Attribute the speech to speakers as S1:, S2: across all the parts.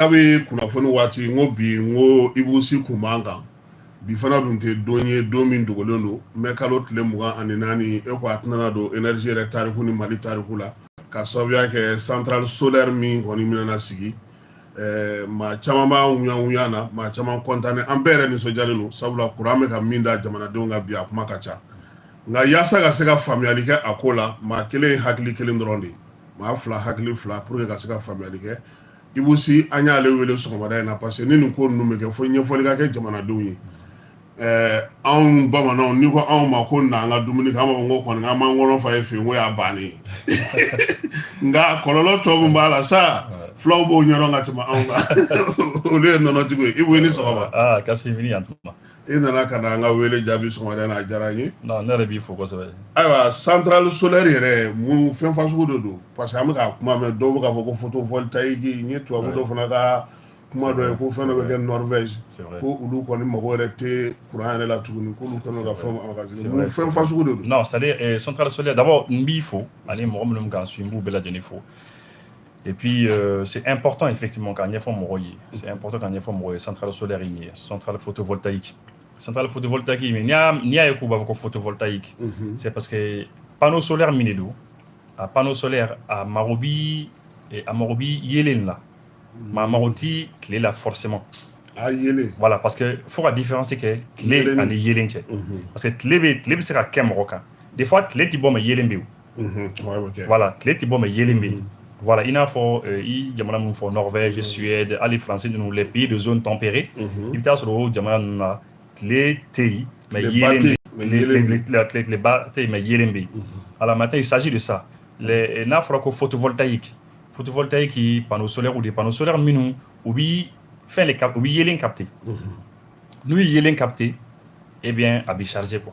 S1: Kabi kunnafoni waati, n ko bi, n ko Ibou Sy kun b'an kan. Bi fana dun tɛ don ye, don min dogolen don. Mɛ kalo tile 24, e ko a tɛna don énergie yɛrɛ tariku ni Mali tariku la, ka sababuya kɛ centrale solaire min kɔni bɛna sigi. Maa caman b'a ŋuya na, maa caman kɔntanɛ, an bɛɛ yɛrɛ nisɔndiyalen don, sabula kuran bɛ ka min da jamanadenw kan bi, a kuma ka ca. Nka yaasa ka se ka faamuyali kɛ a ko la, maa kelen hakili kelen dɔrɔn de ye, maa fila hakili fila, pour que ka se ka faamuyali kɛ. Ibou Sy, an y'ale wele sɔgɔmada in na, parce que ni nin ko ninnu bɛ kɛ, fo ɲɛfɔli ka kɛ jamanadenw ye. Anw bamananw, n'i ko anw ma ko na an ka dumuni kɛ, an b'a fɔ ko kɔni an b'an kɔnɔ fa ye fɛ ko y'a bannen ye. Nka kɔlɔlɔ tɔ min b'a la sa, fulaw b'o ɲɛdɔn ka tɛmɛ anw kan, olu ye nɔnɔtigiw ye. Ibou, i ni sɔgɔma.
S2: Aa, Kassim, i ni yantuma.
S1: I nana ka na an ka wele jaabi sɔgɔmada in na, a diyara n ye.
S2: Non, ne yɛrɛ b'i fo kosɛbɛ.
S1: Ayiwa, centrale solaire yɛrɛ, mun fɛn fasugu de don? Parce que an bɛ k'a kuma mɛn, dɔw bɛ k'a fɔ ko photovoltaïque. N ye tubabu dɔ fana ka kuma dɔ ye ko fɛn dɔ bɛ kɛ Norvège, ko olu kɔni mago yɛrɛ tɛ courant yɛrɛ la tuguni, k'olu kɛlen don ka fɛnw emmagasiner. Mun fɛn fasugu de don?
S2: Non, c'est à dire centrale solaire, d'abord n b'i fo ani mɔgɔ minnu bɛ k'an suit, n b'u bɛɛ lajɛlen fo. Et puis c'est important effectivement k'a ɲɛfɔ mɔgɔw ye, c'est important k'a ɲɛfɔ mɔgɔw ye centrale solaire ye min ye, centrale photovoltaïque. Centrale photovoltaïque, mais n'i y'a ye k'u b'a fɔ ko photovoltaïque, c'est parce que panneau solaire min de don, a panneau solaire a mago bi yeelen la, mais a mago ti tile la forcément.
S1: A yeelen.
S2: Voilà, parce que fo ka différence kɛ tile ani yeelen cɛ, parce que tile bɛ se ka kɛ mɔgɔ kan. Des fois tile ti bɔ, mais yeelen bɛ yen. Voilà, tile ti bɔ, mais yeelen bɛ yen. Voilà, i n'a fɔ i jamana minnu fɔ, Norvège, Suède, hali France ninnu, les pays de zone tempérée, i bɛ taa sɔrɔ o jamana ninnu na, tile tɛ yen, mais yeelen bɛ yen. Tile ba tɛ yen, mais yeelen bɛ yen. Alors maintenant, il s'agit de ça. Les n'a fɔra ko photovoltaïque, photovoltaïque, panneau solaire ou des panneaux solaires minnu u bi fɛn de cap, u bi yeelen capter. N'u ye yeelen capter, eh bien a bɛ charger quoi.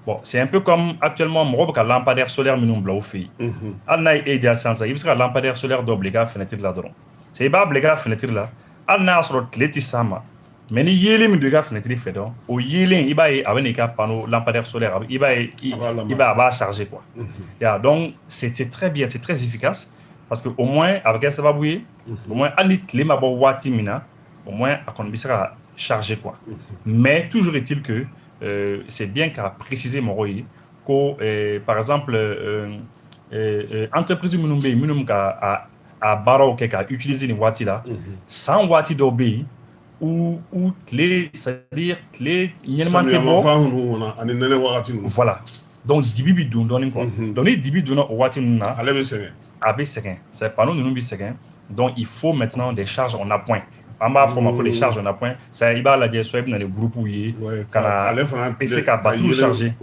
S2: Bon, c'est un peu comme actuellement mɔgɔ bɛ ka lampadaire solaire minnu bila u fɛ yen. Hali n'a ye e diya sisan, i bɛ se ka lampadaire solaire dɔ bila i ka fenêtre la dɔrɔn. C'est i b'a bila i ka fenêtre la, hali n'a y'a sɔrɔ tile tɛ s'a ma, mais ni yeelen min don i ka fenêtre fɛ dɔrɔn, o yeelen, i b'a ye a bɛ n'i ka panneau lampadaire solaire, i b'a ye i b'a a b'a charger quoi. Ya, donc c'est très bien, c'est très efficace, parce que au moins a bɛ kɛ sababu ye, au moins hali ni tile ma bɔ waati min na, au moins a kɔni bɛ se ka charger quoi. Mais toujours est-il que c'est bien k'a préciser mɔgɔw ye ko par exemple entreprise minnu bɛ yen, minnu ka a baaraw kɛ ka utiliser nin waati la, san waati dɔw bɛ yen où tile, c'est-à-dire tile ɲɛnɛman tɛ bɔ.
S1: Ani nɛnɛ wagati ninnu.
S2: Voilà, donc dibi bi don dɔɔnin quoi. Donc ni dibi donna o waati ninnu na,
S1: ale bɛ sɛgɛn.
S2: A bɛ sɛgɛn, c'est panneau ninnu bɛ sɛgɛn. Donc il faut maintenant des charges en appoint. An b'a fɔ o ma ko les charges en appoint. Ça, i b'a lajɛ, soit i bɛ na ni groupe ye ka na essayer ka batterie charger,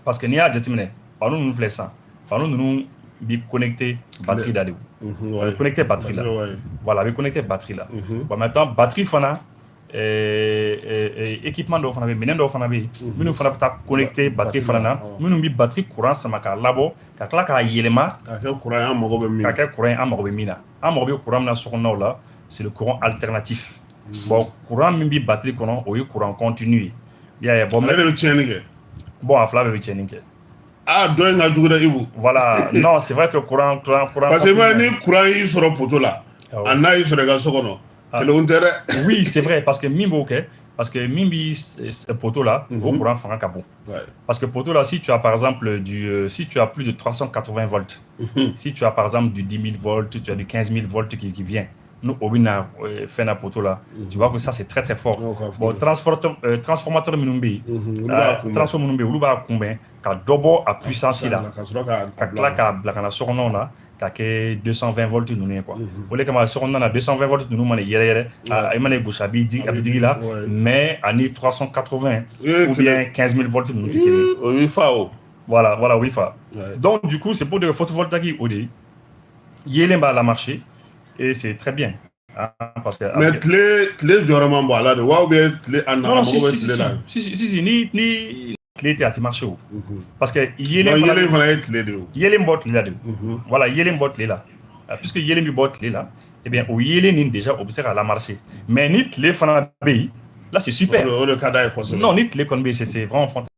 S2: parce que n'i y'a jateminɛ, panneau ninnu filɛ sisan, panneau ninnu bi connecté batterie la de, a bɛ connecté batterie la. Voilà, a bɛ connecté batterie la. Bon, maintenant batterie fana, équipement dɔw fana bɛ yen, minɛn dɔw fana bɛ yen minnu fana bɛ taa connecté batterie fana na, minnu bɛ batterie courant sama k'a labɔ, ka tila k'a yɛlɛma.
S1: K'a kɛ courant ye an mago bɛ min
S2: na. K'a kɛ courant ye an mago bɛ min na. An mago bɛ courant min na sokɔnɔnaw la, c'est le courant alternatif. Bon, courant min bɛ batterie kɔnɔ, o ye courant continu ye, i y'a ye. Bon,
S1: ale de bɛ tiɲɛni kɛ.
S2: Bon, a fila bɛɛ bɛ tiɲɛni kɛ.
S1: Ah, dɔ in ka jugu dɛ, Ibou.
S2: Voilà, non, c'est vrai que courant courant courant
S1: Parce que ni courant y'i sɔrɔ poteau la, a n'a y'i sɔrɔ i ka so kɔnɔ, kelenw tɛ dɛ.
S2: Oui, c'est vrai, parce que min b'o kɛ, parce que min bi poteau la, o courant fanga ka bon. Parce que poteau la, si tu as par exemple si tu as plus de 380 volts, si tu as par exemple du 10 000 volts, tu as du 15 000 volts qui vient, nous, au bɛna fɛn na poteau la, tu vois que ça, c'est très très fort. Bon, transformateur minnu bɛ yen, transfo minnu bɛ yen, olu b'a kunbɛn ka dɔ bɔ a puissance la, ka tila k'a bila ka na sokɔnɔw la, ka kɛ 220 volts ninnu ye quoi. O de kama sokɔnɔna na, 220 volts ninnu mana yɛrɛ yɛrɛ, i mana gosi, a b'i digi, a bɛ digi la, mais ani 380 ou bien 15 000 volts ninnu tɛ kelen ye.
S1: O b'i fa o.
S2: Voilà, o b'i fa. Donc du coup, c'est pour dire photovoltaïque, o de yeelen b'a la marché et c'est très bien. Hein, parce que
S1: mais tile jɔyɔrɔ man bon a la de wa, ou bien tile a nana mago bɛ tile la?
S2: Si si si si, ni tile tɛ, a tɛ marché o. Parce que
S1: yeelen fana, yeelen fana ye tile de ye o.
S2: Yeelen bɔ tile la de. Voilà, yeelen bɔ tile la. Puisque yeelen bɛ bɔ tile la, eh bien o yeelen nin déjà, o bɛ se ka la marché. Mais ni tile fana bɛ yen, là c'est super.
S1: O de ka d'a ye kosɛbɛ.
S2: Non, ni tile kɔni bɛ yen, c'est vraiment fantastique.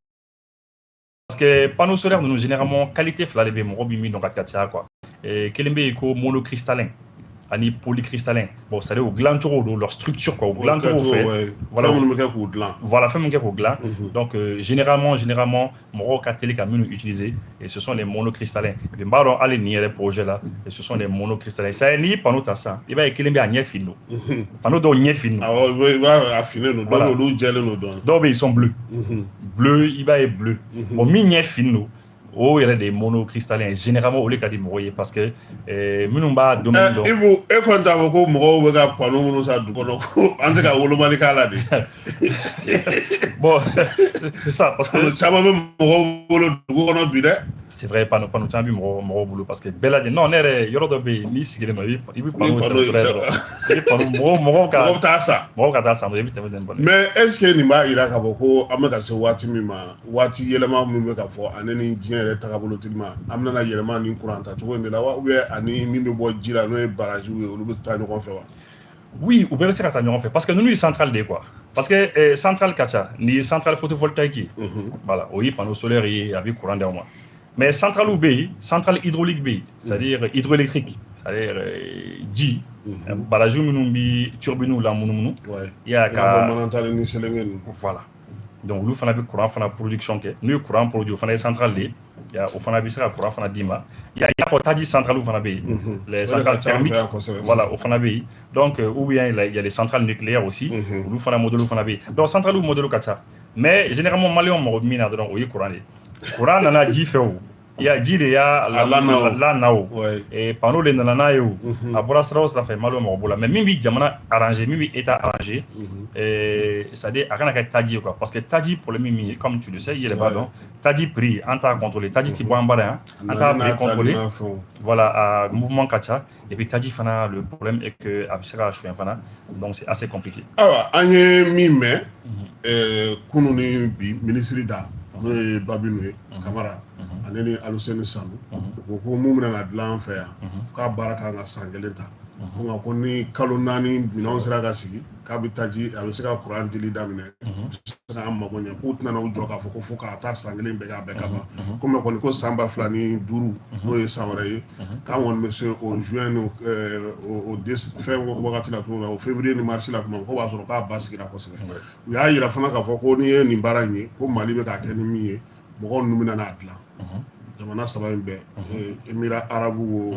S2: Parce que panneau solaire ninnu, généralement qualité fila de bɛ yen, mɔgɔ bɛ min dɔn ka caya quoi. Kelen bɛ yen ko monocristallin. ani polycristallin. Bon, c'est à dire o dilan cogo don, leur structure quoi, o dilan cogo fɛ.
S1: Voilà, fɛn minnu bɛ kɛ k'u dilan.
S2: Voilà, fɛn min kɛ k'o dilan. Donc généralement mɔgɔw ka teli ka minnu utiliser, et ce sont les monocristallins. Et puis n b'a dɔn hali nin yɛrɛ projet la, et ce sont les monocristallins. C'est à dire n'i ye panneau ta sisan, i b'a ye kelen bɛ a ɲɛ fin don, panneau dɔw ɲɛ fin don.
S1: Awɔ, i b'a a finnen don, dɔw bɛ olu jɛlen don dɔɔnin.
S2: Dɔw bɛ yen, ils sont bleus, bleu, i b'a ye bleu. Bon, min ɲɛ fin don, o yɛrɛ de ye monocristallin. Généralement o de ka di mɔgɔw ye parce que minnu b'a domaine dɔn.
S1: Ibu, e kɔni t'a fɔ ko mɔgɔw bɛ ka panneau minnu san du kɔnɔ, ko an tɛ ka wolomali k'a la de?
S2: Bon, c'est ça, parce que
S1: panneau caman bɛ mɔgɔw bolo dugu kɔnɔ bi dɛ.
S2: C'est vrai, panneau caman bɛ mɔgɔw bolo parce que bɛɛ lajɛlen, non, ne yɛrɛ, yɔrɔ dɔ bɛ yen, n'i sigilen don, i bɛ panneau tɛmɛ dɔrɔn, i bɛ panneau, mɔgɔw ka
S1: mɔgɔw bɛ taa san.
S2: Mɔgɔw ka taa san dɔrɔn, i bɛ tɛmɛ ni panneau.
S1: Mais est ce que nin b'a yira k'a fɔ ko an bɛ ka se waati min ma, waati yɛlɛma min bɛ ka fɔ, ani ni diɲɛ yɛrɛ tagabolo ma, an bɛna yɛlɛma ni courant ta cogo in de la wa, ou bien ani min bɛ bɔ ji la, n'o ye barrage ye, olu bɛ taa ɲɔgɔn fɛ wa?
S2: Oui, u bɛɛ bɛ se ka taa ɲɔgɔn fɛ parce que ninnu ye centrale de ye quoi. Parce que centrale ka ca, nin ye centrale photovoltaïque ye. Voilà, o ye panneau solaire ye, a bɛ courant d'aw ma. Mais centrale bɛ yen, centrale hydraulique bɛ yen, c'est-à-dire hydroélectrique, c'est-à-dire ji, barrage minnu bɛ turbines la munumunu.
S1: I y'a ka Manantali ni Selenge ninnu.
S2: Voilà. Donc olu fana bɛ courant fana production kɛ. N'u ye courant produit, o fana ye centrale de ye. O fana bɛ se ka courant fana d'i ma. I y'a fɔ taji centrale fana bɛ yen. Les centrales thermiques, voilà, o fana bɛ yen. Donc ou bien il y a les centrales nucléaires aussi, olu fana modèle fana bɛ yen. Donc centrale modèle ka ca. Mais généralement maliyɛnw mago bɛ min na dɔrɔn, o ye courant de ye. Courant nana ji fɛ o. Ya ji de y'a la na o, panneau de nana n'a ye o, a bɔra sira o sira fɛ, maliyɛnw mago b'o la. Mais min bɛ jamana arranger, min bɛ état arranger, c'est à dire a kana kɛ taji ye quoi, parce que taji problème min ye, comme tu le sais, i yɛrɛ b'a dɔn, taji prix an t'a contrôler, taji ti bɔ an bara yan, an t'a prix contrôler. Voilà, a mouvement ka ca, et puis taji fana, le problème est que a bɛ se ka suɲɛ fana, donc c'est assez compliqué.
S1: Ayiwa, an ye min mɛn kunun ni bi, minisiri da, n'o ye Babinu ye Kamara, ale ni Aluseni Sanu, u ko ko mun bɛna dilan an fɛ yan, k'a baara kan ka san kelen ta, ko nka ko ni kalo 4 minɛnw sera ka sigi, k'a bɛ taji, a bɛ se ka kuran dili daminɛ, se k'an mago ɲɛ, k'u tɛna u jɔ k'a fɔ ko fo k'a taa san kelen bɛɛ k'a bɛɛ ka ban ko. Mɛ kɔni ko san 2005, n'o ye san wɛrɛ ye, k'an kɔni bɛ se o juin ni o fɛn wagati la cogo min na, o février ni mars la tuma, ko b'a sɔrɔ k'a ba sigira kosɛbɛ. U y'a yira fana k'a fɔ ko n'i ye nin baara in ye, ko Mali bɛ k'a kɛ ni min ye, mɔgɔw ninnu bɛna n'a dilan jamana saba in bɛɛ, Émirats arabes wo,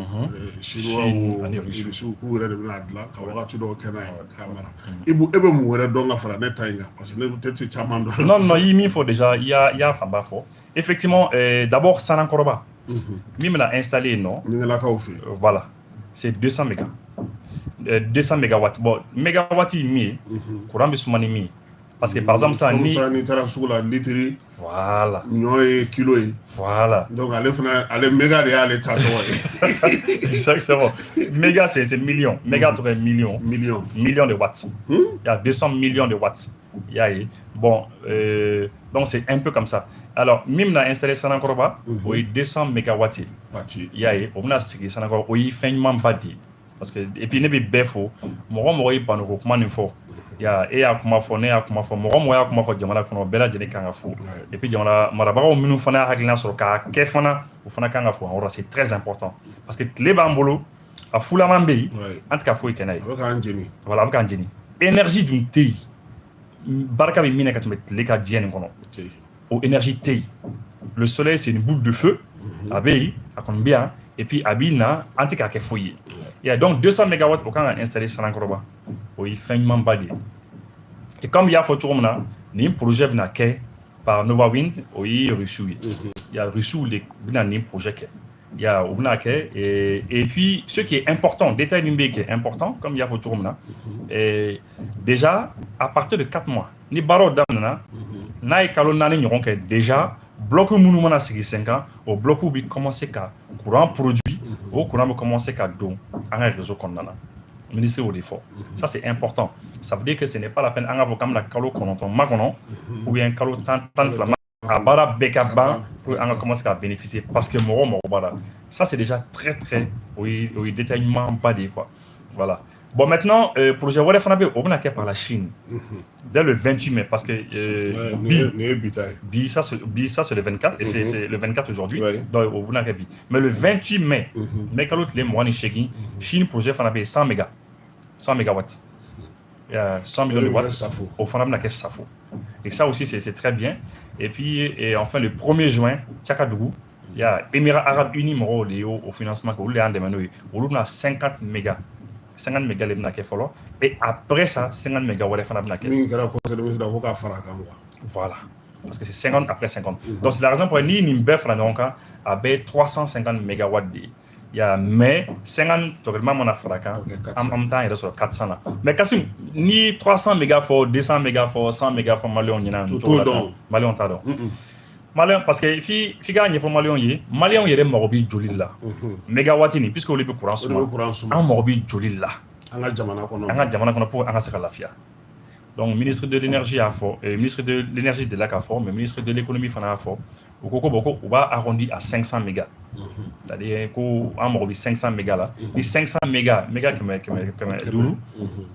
S1: Chinois wo, Rusiw, k'u yɛrɛ de bɛna dilan ka wagati dɔw kɛ n'a ye k'a mara. I e bɛ mun wɛrɛ dɔn ka fara ne ta in kan? Parce que ne tɛ caman dɔn.
S2: Non, non, i ye min fɔ déjà, i y'a fanba fɔ. Effectivement, d'abord Sanankɔrɔba min bɛna installer yen nɔ.
S1: Ɲininkɛlakaw fɛ yen.
S2: Voilà, c'est 200 mégas, 200 mégawatts. Bon, mégawatt ye min ye, courant bɛ suma ni min ye, parce que par exemple ça
S1: ni n'i taara sugu la, litiri.
S2: Voilà.
S1: Ɲɔ ye kilo ye.
S2: Voilà.
S1: Donc ale fana, ale méga de y'ale ta tɔgɔ
S2: ye. Exactement, méga, c'est million, méga tɔgɔ ye million.
S1: Million.
S2: Million de watts. Il y a 200 millions de watts, i y'a ye. Bon, donc c'est un peu comme ça. Alors min bɛna installer Sanankɔrɔba, o ye 200 mégawatts ye.
S1: Watt.
S2: I y'a ye, o bɛna sigi Sanankɔrɔba, o ye fɛn ɲumanba de ye. Parce que et puis ne bɛ bɛɛ fo, mɔgɔ mɔgɔ ye panneau ko kuma nin fɔ ya, e y'a kuma fɔ, ne y'a kuma fɔ, mɔgɔ mɔgɔ y'a kuma fɔ jamana kɔnɔ, bɛɛ lajɛlen kan ka fo. Et puis jamana marabagaw minnu fana y'a hakilina sɔrɔ k'a kɛ fana, o fana kan ka fo en yɔrɔ. C'est très important parce que tile b'an bolo, a fulaman bɛ yen, an tɛ ka foyi kɛ n'a ye.
S1: A bɛ k'an jeni.
S2: Voilà, a bɛ k'an jeni. Énergie dun tɛ yen, barika bɛ min na ka tɛmɛ tile ka diɲɛ nin kɔnɔ, o énergie tɛ yen. Le soleil, c'est une boule de feu, a bɛ yen, a kɔni bɛ yan, et puis a b'i na, an tɛ k'a kɛ foyi ye. Ya, donc 200 mégawatts, o kan ka installer Sanankɔrɔba, o ye fɛn ɲumanba de ye. Et comme i y'a fɔ cogo min na, nin projet bɛna kɛ par Nova Wind, o ye Russiw ye. Ya, Russiw de bɛna nin projet kɛ. Ya, o bɛna kɛ. Et puis ce qui est important, détail min bɛ yen qui est important, comme i y'a fɔ cogo min na, et déjà à partir de 4 mois ni baaraw daminɛna, n'a ye kalo 4 ɲɔgɔn kɛ, déjà bloc minnu mana sigi sen kan, o bloc bɛ commencer ka courant produit, o courant bɛ commencer ka don an ka réseau kɔnɔna na. Ministre y'o de fɔ. Ça, c'est important. Ça veut dire que ce n'est pas la peine an k'a fɔ k'an bɛna kalo 9 makɔnɔ ou bien kalo 12 a baara bɛɛ ka ban pour an ka commencer ka bénéficier, parce que mɔgɔ mago b'a la. Ça, c'est déjà très très, o ye détail ɲumanba de ye quoi. Voilà. Bon, maintenant, projet wɛrɛ fana bɛ yen, o bɛna kɛ par la Chine dès le 28 mai, parce que bi
S1: Nin ye bi ta ye.
S2: Bi, ça c'est bi, ça c'est le 24 et c'est le 24 aujourd'hui. Donc o bɛna kɛ bi, mais le 28 mai, mai kalo tile 28, Chine projet fana bɛ yen, 100 méga, 100 mégawatts. Il y a 100 millions de watts.
S1: Safo.
S2: O fana bɛna kɛ Safo. Et ça aussi, c'est très bien. Et puis, et enfin, le 1er juin, Tchakadougou, il y a Émirats Arabes Unis mɔgɔw de y'o o financement kɛ, olu de y'an dɛmɛ n'o ye. Olu bɛna 50 méga. 50 méga de bɛna kɛ fɔlɔ. Et après ça, 50 méga wɛrɛ fana bɛna kɛ.
S1: Min kɛra conseil des ministres ko k'a fara a kan quoi.
S2: Voilà. Parce que c'est 50 après 50. Donc c'est la raison pour laquelle ni nin bɛɛ fara ɲɔgɔn kan, a bɛ ye 350 mégawatts de ye. Il y a mais 50 tɔgɔma mana fara kan, an bɛ taa an yɛrɛ sɔrɔ 400 la. Mais Kassim, ni 300 méga fɔ, 200 méga fɔ, 100 méga fɔ maliyɛnw ɲɛna nin cogo la tan, maliyɛnw t'a dɔn. Maliyɛn, parce que f'i k'a ɲɛfɔ maliyɛnw ye, maliyɛnw yɛrɛ mago bɛ joli la. Mégawatt nin, puisque olu bɛ courant suma, an mago bɛ joli la.
S1: An ka jamana kɔnɔ.
S2: An ka jamana kɔnɔ pour an ka se ka lafiya. Donc ministre de l'énergie y'a fɔ, ministre de l'énergie delila k'a fɔ, mais ministre de l'économie fana y'a fɔ. U ko ko bon, ko u b'a arrondi à 500 mégas. C'est-à-dire ko an mago bɛ 500 mégas la. Ni 500 mégas, méga kɛmɛ kɛmɛ kɛmɛ duuru,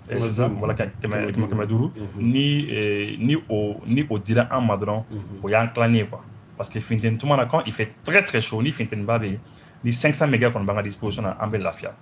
S2: c'est ça, voilà, kɛmɛ kɛmɛ kɛmɛ duuru. Ni o dira an ma dɔrɔn, o y'an tilannen ye quoi. Parce que funteni tuma na, quand il fait très très chaud, ni funteni ba bɛ yen, ni 500 mégas kɔni b'an ka disposition na, an bɛ lafiya.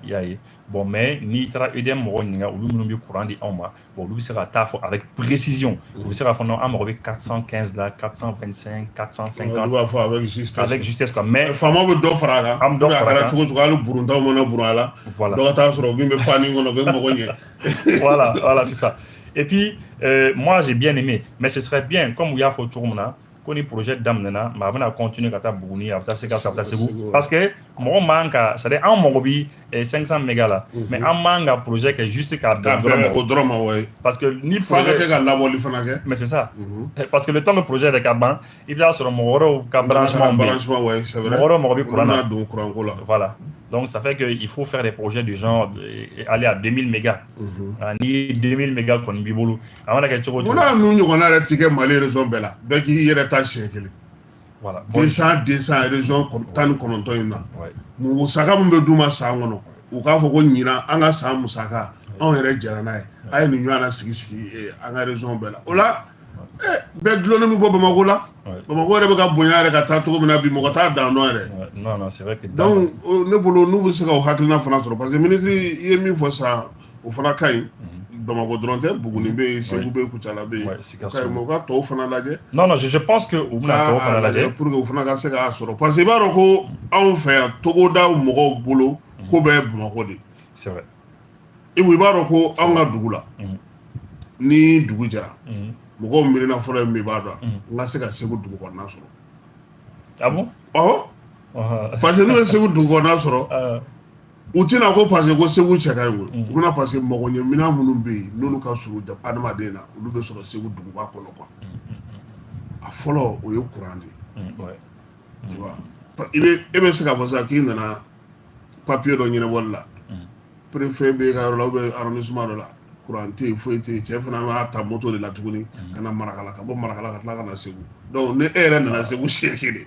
S2: I y'a ye. Bon, mais n'i taara EDM mɔgɔw ɲininka, olu minnu bɛ courant di anw ma, bon, olu bɛ se ka taa fɔ avec précision. U bɛ se k'a fɔ non, an mago bɛ 415 la, 425, 450.
S1: Olu b'a fɔ avec justesse.
S2: Avec justesse quoi. Mais
S1: faamaw bɛ dɔ fara a kan.
S2: An bɛ dɔ fara a
S1: A
S2: kan.
S1: kɛra cogo o cogo, hali buruntaw mana burun a la.
S2: Voilà.
S1: Dɔ ka taa sɔrɔ min bɛ panni kɔnɔ, o bɛ mago ɲɛ.
S2: Voilà, c'est ça. Et puis, moi, j'ai bien aimé, mais ce serait bien, comme u y'a fɔ cogo min na, ko ni projet daminɛna, mais a bɛna continuer ka taa Buguni, a bɛ taa Sikaso, a bɛ taa Segu, parce que mɔgɔ man ka, c'est à dire an mago bi 500 mégas la, mais an man ka projet kɛ juste k'a
S1: K'a
S2: bɛn dɔrɔn
S1: bɛn
S2: ma.
S1: o dɔrɔn ma, ouais.
S2: Parce que ni
S1: F'a ka
S2: projet
S1: kɛ ka labɔli fana kɛ.
S2: Mais c'est ça. Parce que le temps que projet yɛrɛ ka ban, i bɛ taa sɔrɔ mɔgɔ wɛrɛw ka branchement bɛ yen.
S1: Branchement, ouais, c'est vrai.
S2: Mɔgɔ wɛrɛw mago bɛ courant na.
S1: Olu bɛna don courant ko la.
S2: Voilà. Donc ça fait qu'il faut faire des projets du genre aller à 2000 mégas. Ah, ni 2000 mégas kɔni b'i bolo, a mana kɛ cogo o cogo.
S1: Munna ninnu ɲɔgɔnna yɛrɛ ti kɛ Mali région bɛɛ la? Bɛɛ k'i yɛrɛ ta siɲɛ kelen.
S2: Voilà. Bon,
S1: 200 200 région 19 in na. Musaka min bɛ d'u ma san kɔnɔ, u k'a fɔ ko ɲinan an ka san musaka, anw yɛrɛ jɛra n'a ye. A ye nin ɲɔgɔn na sigi sigi an ka région bɛɛ la. O la bɛɛ dulonnen bɛ bɔ Bamakɔ la. Bamakɔ yɛrɛ bɛ ka bonya yɛrɛ ka taa cogo min na bi, mɔgɔ t'a dan dɔn yɛrɛ.
S2: Ouais. Non, non, c'est vrai que
S1: Donc ne bolo, n'u bɛ se ka o hakilina fana sɔrɔ, parce que ministre i ye min fɔ sisan, o fana ka ɲi. Bamakɔ dɔrɔn tɛ, Buguni bɛ yen, Segu bɛ yen, Kucala bɛ yen.
S2: Ouais,
S1: O
S2: Sikaso.
S1: ka ɲi, mais u ka tɔw fana lajɛ.
S2: Non, non, je pense que u bɛna tɔw fana
S1: K'a
S2: lajɛ.
S1: pour que u fana ka se k'a sɔrɔ, parce que i b'a dɔn ko anw fɛ yan, togodaw mɔgɔw bolo, ko bɛɛ ye Bamakɔ de ye.
S2: C'est vrai.
S1: Ibu, i b'a dɔn ko anw ka dugu la, ni dugu jɛra, mɔgɔw miirina fɔlɔ ye min, i b'a dɔn, n ka se ka Segu dugu kɔnɔna sɔrɔ.
S2: Ah bon?
S1: Ɔhɔ. Parce que n'u ye Segu dugu kɔnɔna sɔrɔ, u tɛna ko parce que ko Segu cɛ ka ɲi koyi. U bɛna parce que mɔgɔɲɛminɛn minnu bɛ yen, n'olu ka surun adamaden na, olu bɛ sɔrɔ Segu duguba kɔnɔ quoi. A fɔlɔ, o ye courant de ye. Tu vois, i bɛ e bɛ se k'a fɔ sisan k'i nana papier dɔ ɲɛnabɔli la, préfet bɛ ka yɔrɔ la ou bien arrondissement dɔ la, courant tɛ yen, foyi tɛ yen, cɛ fana b'a ta moto de la tuguni ka na Marakala, ka bɔ Marakala ka tila ka na Segu. Donc ni e yɛrɛ nana Segu siɲɛ kelen,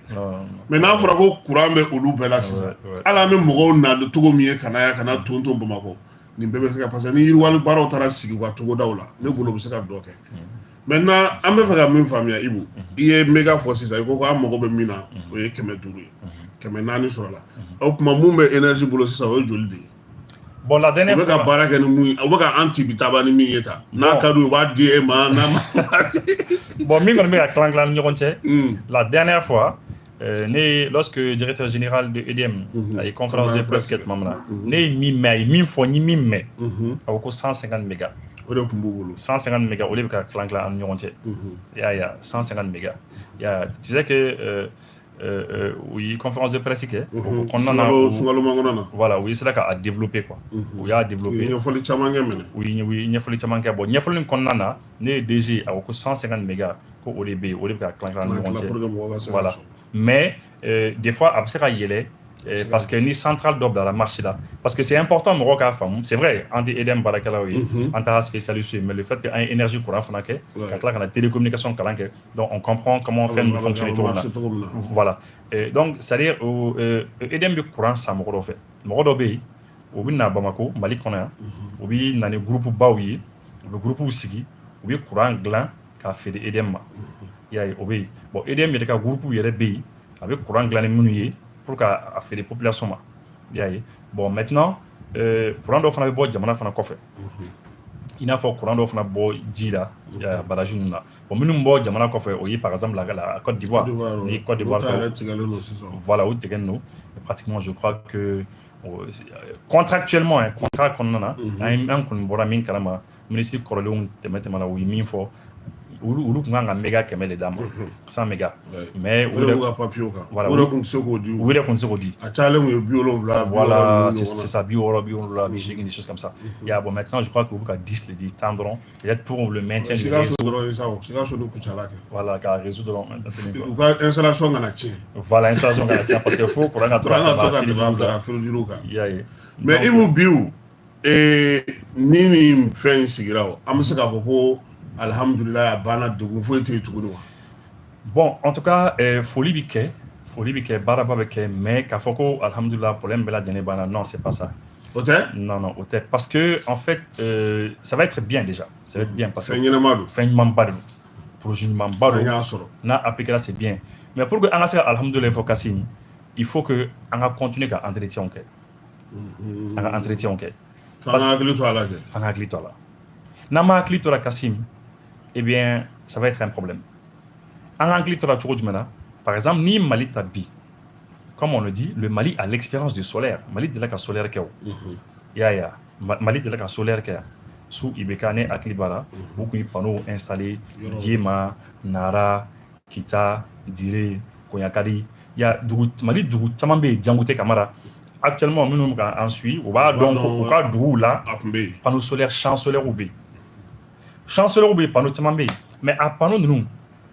S1: mais n'a fɔra ko courant bɛ olu bɛɛ la sisan, hali an bɛ mɔgɔw na cogo min ye ka na yan, ka na ton ton Bamakɔ, nin bɛɛ bɛ se ka, parce que ni yiriwali baaraw taara sigi u ka togodaw la, ne bolo, u bɛ se ka dɔ kɛ. Maintenant, an bɛ fɛ ka min faamuya, Ibu, i ye méga fɔ sisan, i ko an mago bɛ min na, o ye 500 ye, 400 sɔrɔ la. O tuma mun bɛ énergie bolo sisan, o ye joli de ye?
S2: Bon, la dernière
S1: U bɛ ka
S2: fois,
S1: baara kɛ ni mun ye, u bɛ ka an tibi taba ni min ye tan, n'a ka d'u ye, u b'a di e ma, n'a ma.
S2: Bon, min kɔni bɛ ka tilan tilan ni ɲɔgɔn cɛ, la dernière fois, ne, lorsque directeur général de EDM a ye conférence de presse kɛ tuma min na, ne ye min mɛn, a ye min fɔ, n ye min mɛn, a ko ko 150 mégas.
S1: O de tun b'u bolo.
S2: 150 mégas, o de bɛ ka tilan tilan an ni ɲɔgɔn cɛ. I y'a ye, 150 mégas. I y'a ye, tu sais que u ye conférence de presse kɛ, o kɔnɔna na,
S1: sunkalo makɔnɔ na.
S2: Voilà, u sera k'a développer quoi. U y'a
S1: U
S2: développer.
S1: ye ɲɛfɔli caman kɛ minɛ.
S2: U ye ɲɛfɔli caman kɛ. Bon, ɲɛfɔli in kɔnɔna na, ne ye DG, a ko ko 150 mégas, ko o de bɛ yen, o de bɛ ka tilan tilan ni ɲɔgɔn
S1: pour
S2: cɛ.
S1: que mɔgɔ ka se ka
S2: Voilà.
S1: sɔrɔ.
S2: Mais des fois, a bɛ se ka yɛlɛ parce que ni centrale dɔ bilala marché la, parce que c'est important mɔgɔw k'a faamu, c'est vrai, an tɛ EDM baarakɛlaw ye, an t'a spécialiste ye, mais le fait que an ye énergie courant fana kɛ, ka tila ka na télécommunication kalan kɛ, donc on comprend comment fɛn ninnu fonctionner cogo min na.
S1: Marché cogo min na.
S2: Voilà. Et donc, c'est-à-dire, EDM bɛ courant san mɔgɔ dɔ fɛ, mɔgɔ dɔ bɛ yen, U bɛ na Bamako, Mali kɔnɔ yan. U bɛ na ni groupe baw ye, u bɛ groupe sigi, u bɛ courant dilan k'a feere EDM ma. I y'a ye, o bɛ yen. Bon, EDM yɛrɛ ka groupe yɛrɛ bɛ yen, a bɛ courant dilan ni minnu ye pour ka a feere population ma. I y'a ye. Bon, maintenant, courant dɔ fana bɛ bɔ jamana fana kɔfɛ, i n'a fɔ courant dɔ fana bɔ ji la, barrage ninnu na. Bon, minnu bɔ jamana kɔfɛ, o ye par exemple la Côte d'Ivoire. Ni Côte d'Ivoire, voilà, o tigɛlen don pratiquement. Je crois que contractuellement, hein, contrat kɔnɔna na, an kɔni bɔra min kalama, ministre kɔrɔlenw tɛmɛ tɛmɛna, u ye min fɔ, olu tun kan ka méga 100 de d'a ma, 100 méga. Mais
S1: u yɛrɛ ka papier kan,
S2: voilà,
S1: u yɛrɛ tun tɛ se k'o di.
S2: U yɛrɛ tun tɛ se k'o di.
S1: A cayalen tun ye 70.
S2: Voilà, c'est ça, 60, 70, 80, des choses comme ça. Ya, bon, maintenant, je crois que u bɛ ka 10 le di tan dɔrɔn, peut-être pour le maintien du réseau.
S1: Sikaso dɔrɔn sa, Sikaso ni Kucala kɛ.
S2: Voilà, ka réseau dɔrɔn.
S1: U ka installation kana tiɲɛ.
S2: Voilà, installation kana tiɲɛ, parce que fo courant ka to
S1: ka tɛmɛ a fɛ ka fil juru kan.
S2: I y'a ye.
S1: Mais Ibou, biw ni nin fɛn in sigira, o an bɛ se k'a fɔ ko alhamdulilayi, a banna, degun foyi tɛ yen tuguni wa?
S2: Bon, en tout cas, foli bi kɛ, foli bi kɛ, baaraba bɛ kɛ, mais k'a fɔ ko alhamdulilah, problème bɛɛ lajɛlen banna, non, c'est pas ça.
S1: O tɛ?
S2: Non, non, o tɛ, parce que en fait, ça va être bien déjà, ça va être bien parce que
S1: fɛn ɲɛnama don.
S2: Fɛn ɲumanba de don, projet ɲumanba don.
S1: An y'a sɔrɔ.
S2: N'a appliqué, c'est bien, mais pour que an ka se ka alhamdulilah fɔ, Kassim, il faut que an ka continuer ka entretien kɛ, an ka entretien kɛ.
S1: F'an ka hakili to a la kɛ.
S2: F'an ka hakili to a la. N'an ma hakili to a la, Kassim, eh bien, ça va être un problème. An ka hakili to la cogo jumɛn na? Par exemple, ni Mali ta bi, comme on le dit, le Mali a l'expérience du solaire. Mali delila ka solaire kɛ o. I y'a ye wa? Mali delila ka solaire kɛ yan sous IBK. Ne hakili b'a la, u tun ye panneau installé Diéma, Nara, Kita, Dire, Konyakari. Ya dugu, Mali dugu caman bɛ yen, Diangoute Kamara. Actuellement, minnu bɛ ka an suit, u b'a dɔn ko u ka duguw la,
S1: a tun bɛ yen.
S2: Panneau solaire, champ solaire bɛ yen, champ solaire bɛ yen, panneau caman bɛ yen. Mais a panneau ninnu,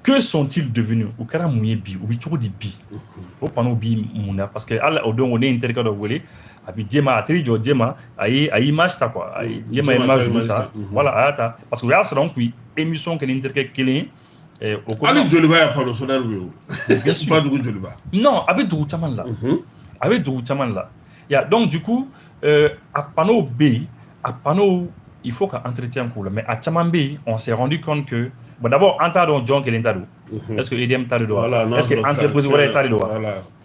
S2: que sont-ils devenus? U kɛra mun ye bi? U bɛ cogo di bi? O panneau bi mun na? Parce que hali o don, ne ye n terikɛ dɔ wele, a bɛ Diéma, a taar'i jɔ Diéma, a ye image ta quoi, a ye Diéma image ninnu ta. Voilà, a y'a ta parce que o y'a sɔrɔ n kun ye émission kɛ ni n terikɛ kelen ye o ko.
S1: Hali Joliba ya panneau solaire bɛ yen o.
S2: Bien sûr.
S1: Ba dugu Joliba.
S2: Non, a bɛ dugu caman la, a bɛ dugu caman la ya. Donc du coup, a panneau bɛ yen, a panneau, il faut ka entretien k'u la, mais a caman bɛ yen, on s'est rendu compte que, bon, d'abord, an t'a dɔn jɔn kelen ta don. Est-ce que EDM ta de don wa? Est-ce que entreprise wɛrɛ ta de don wa?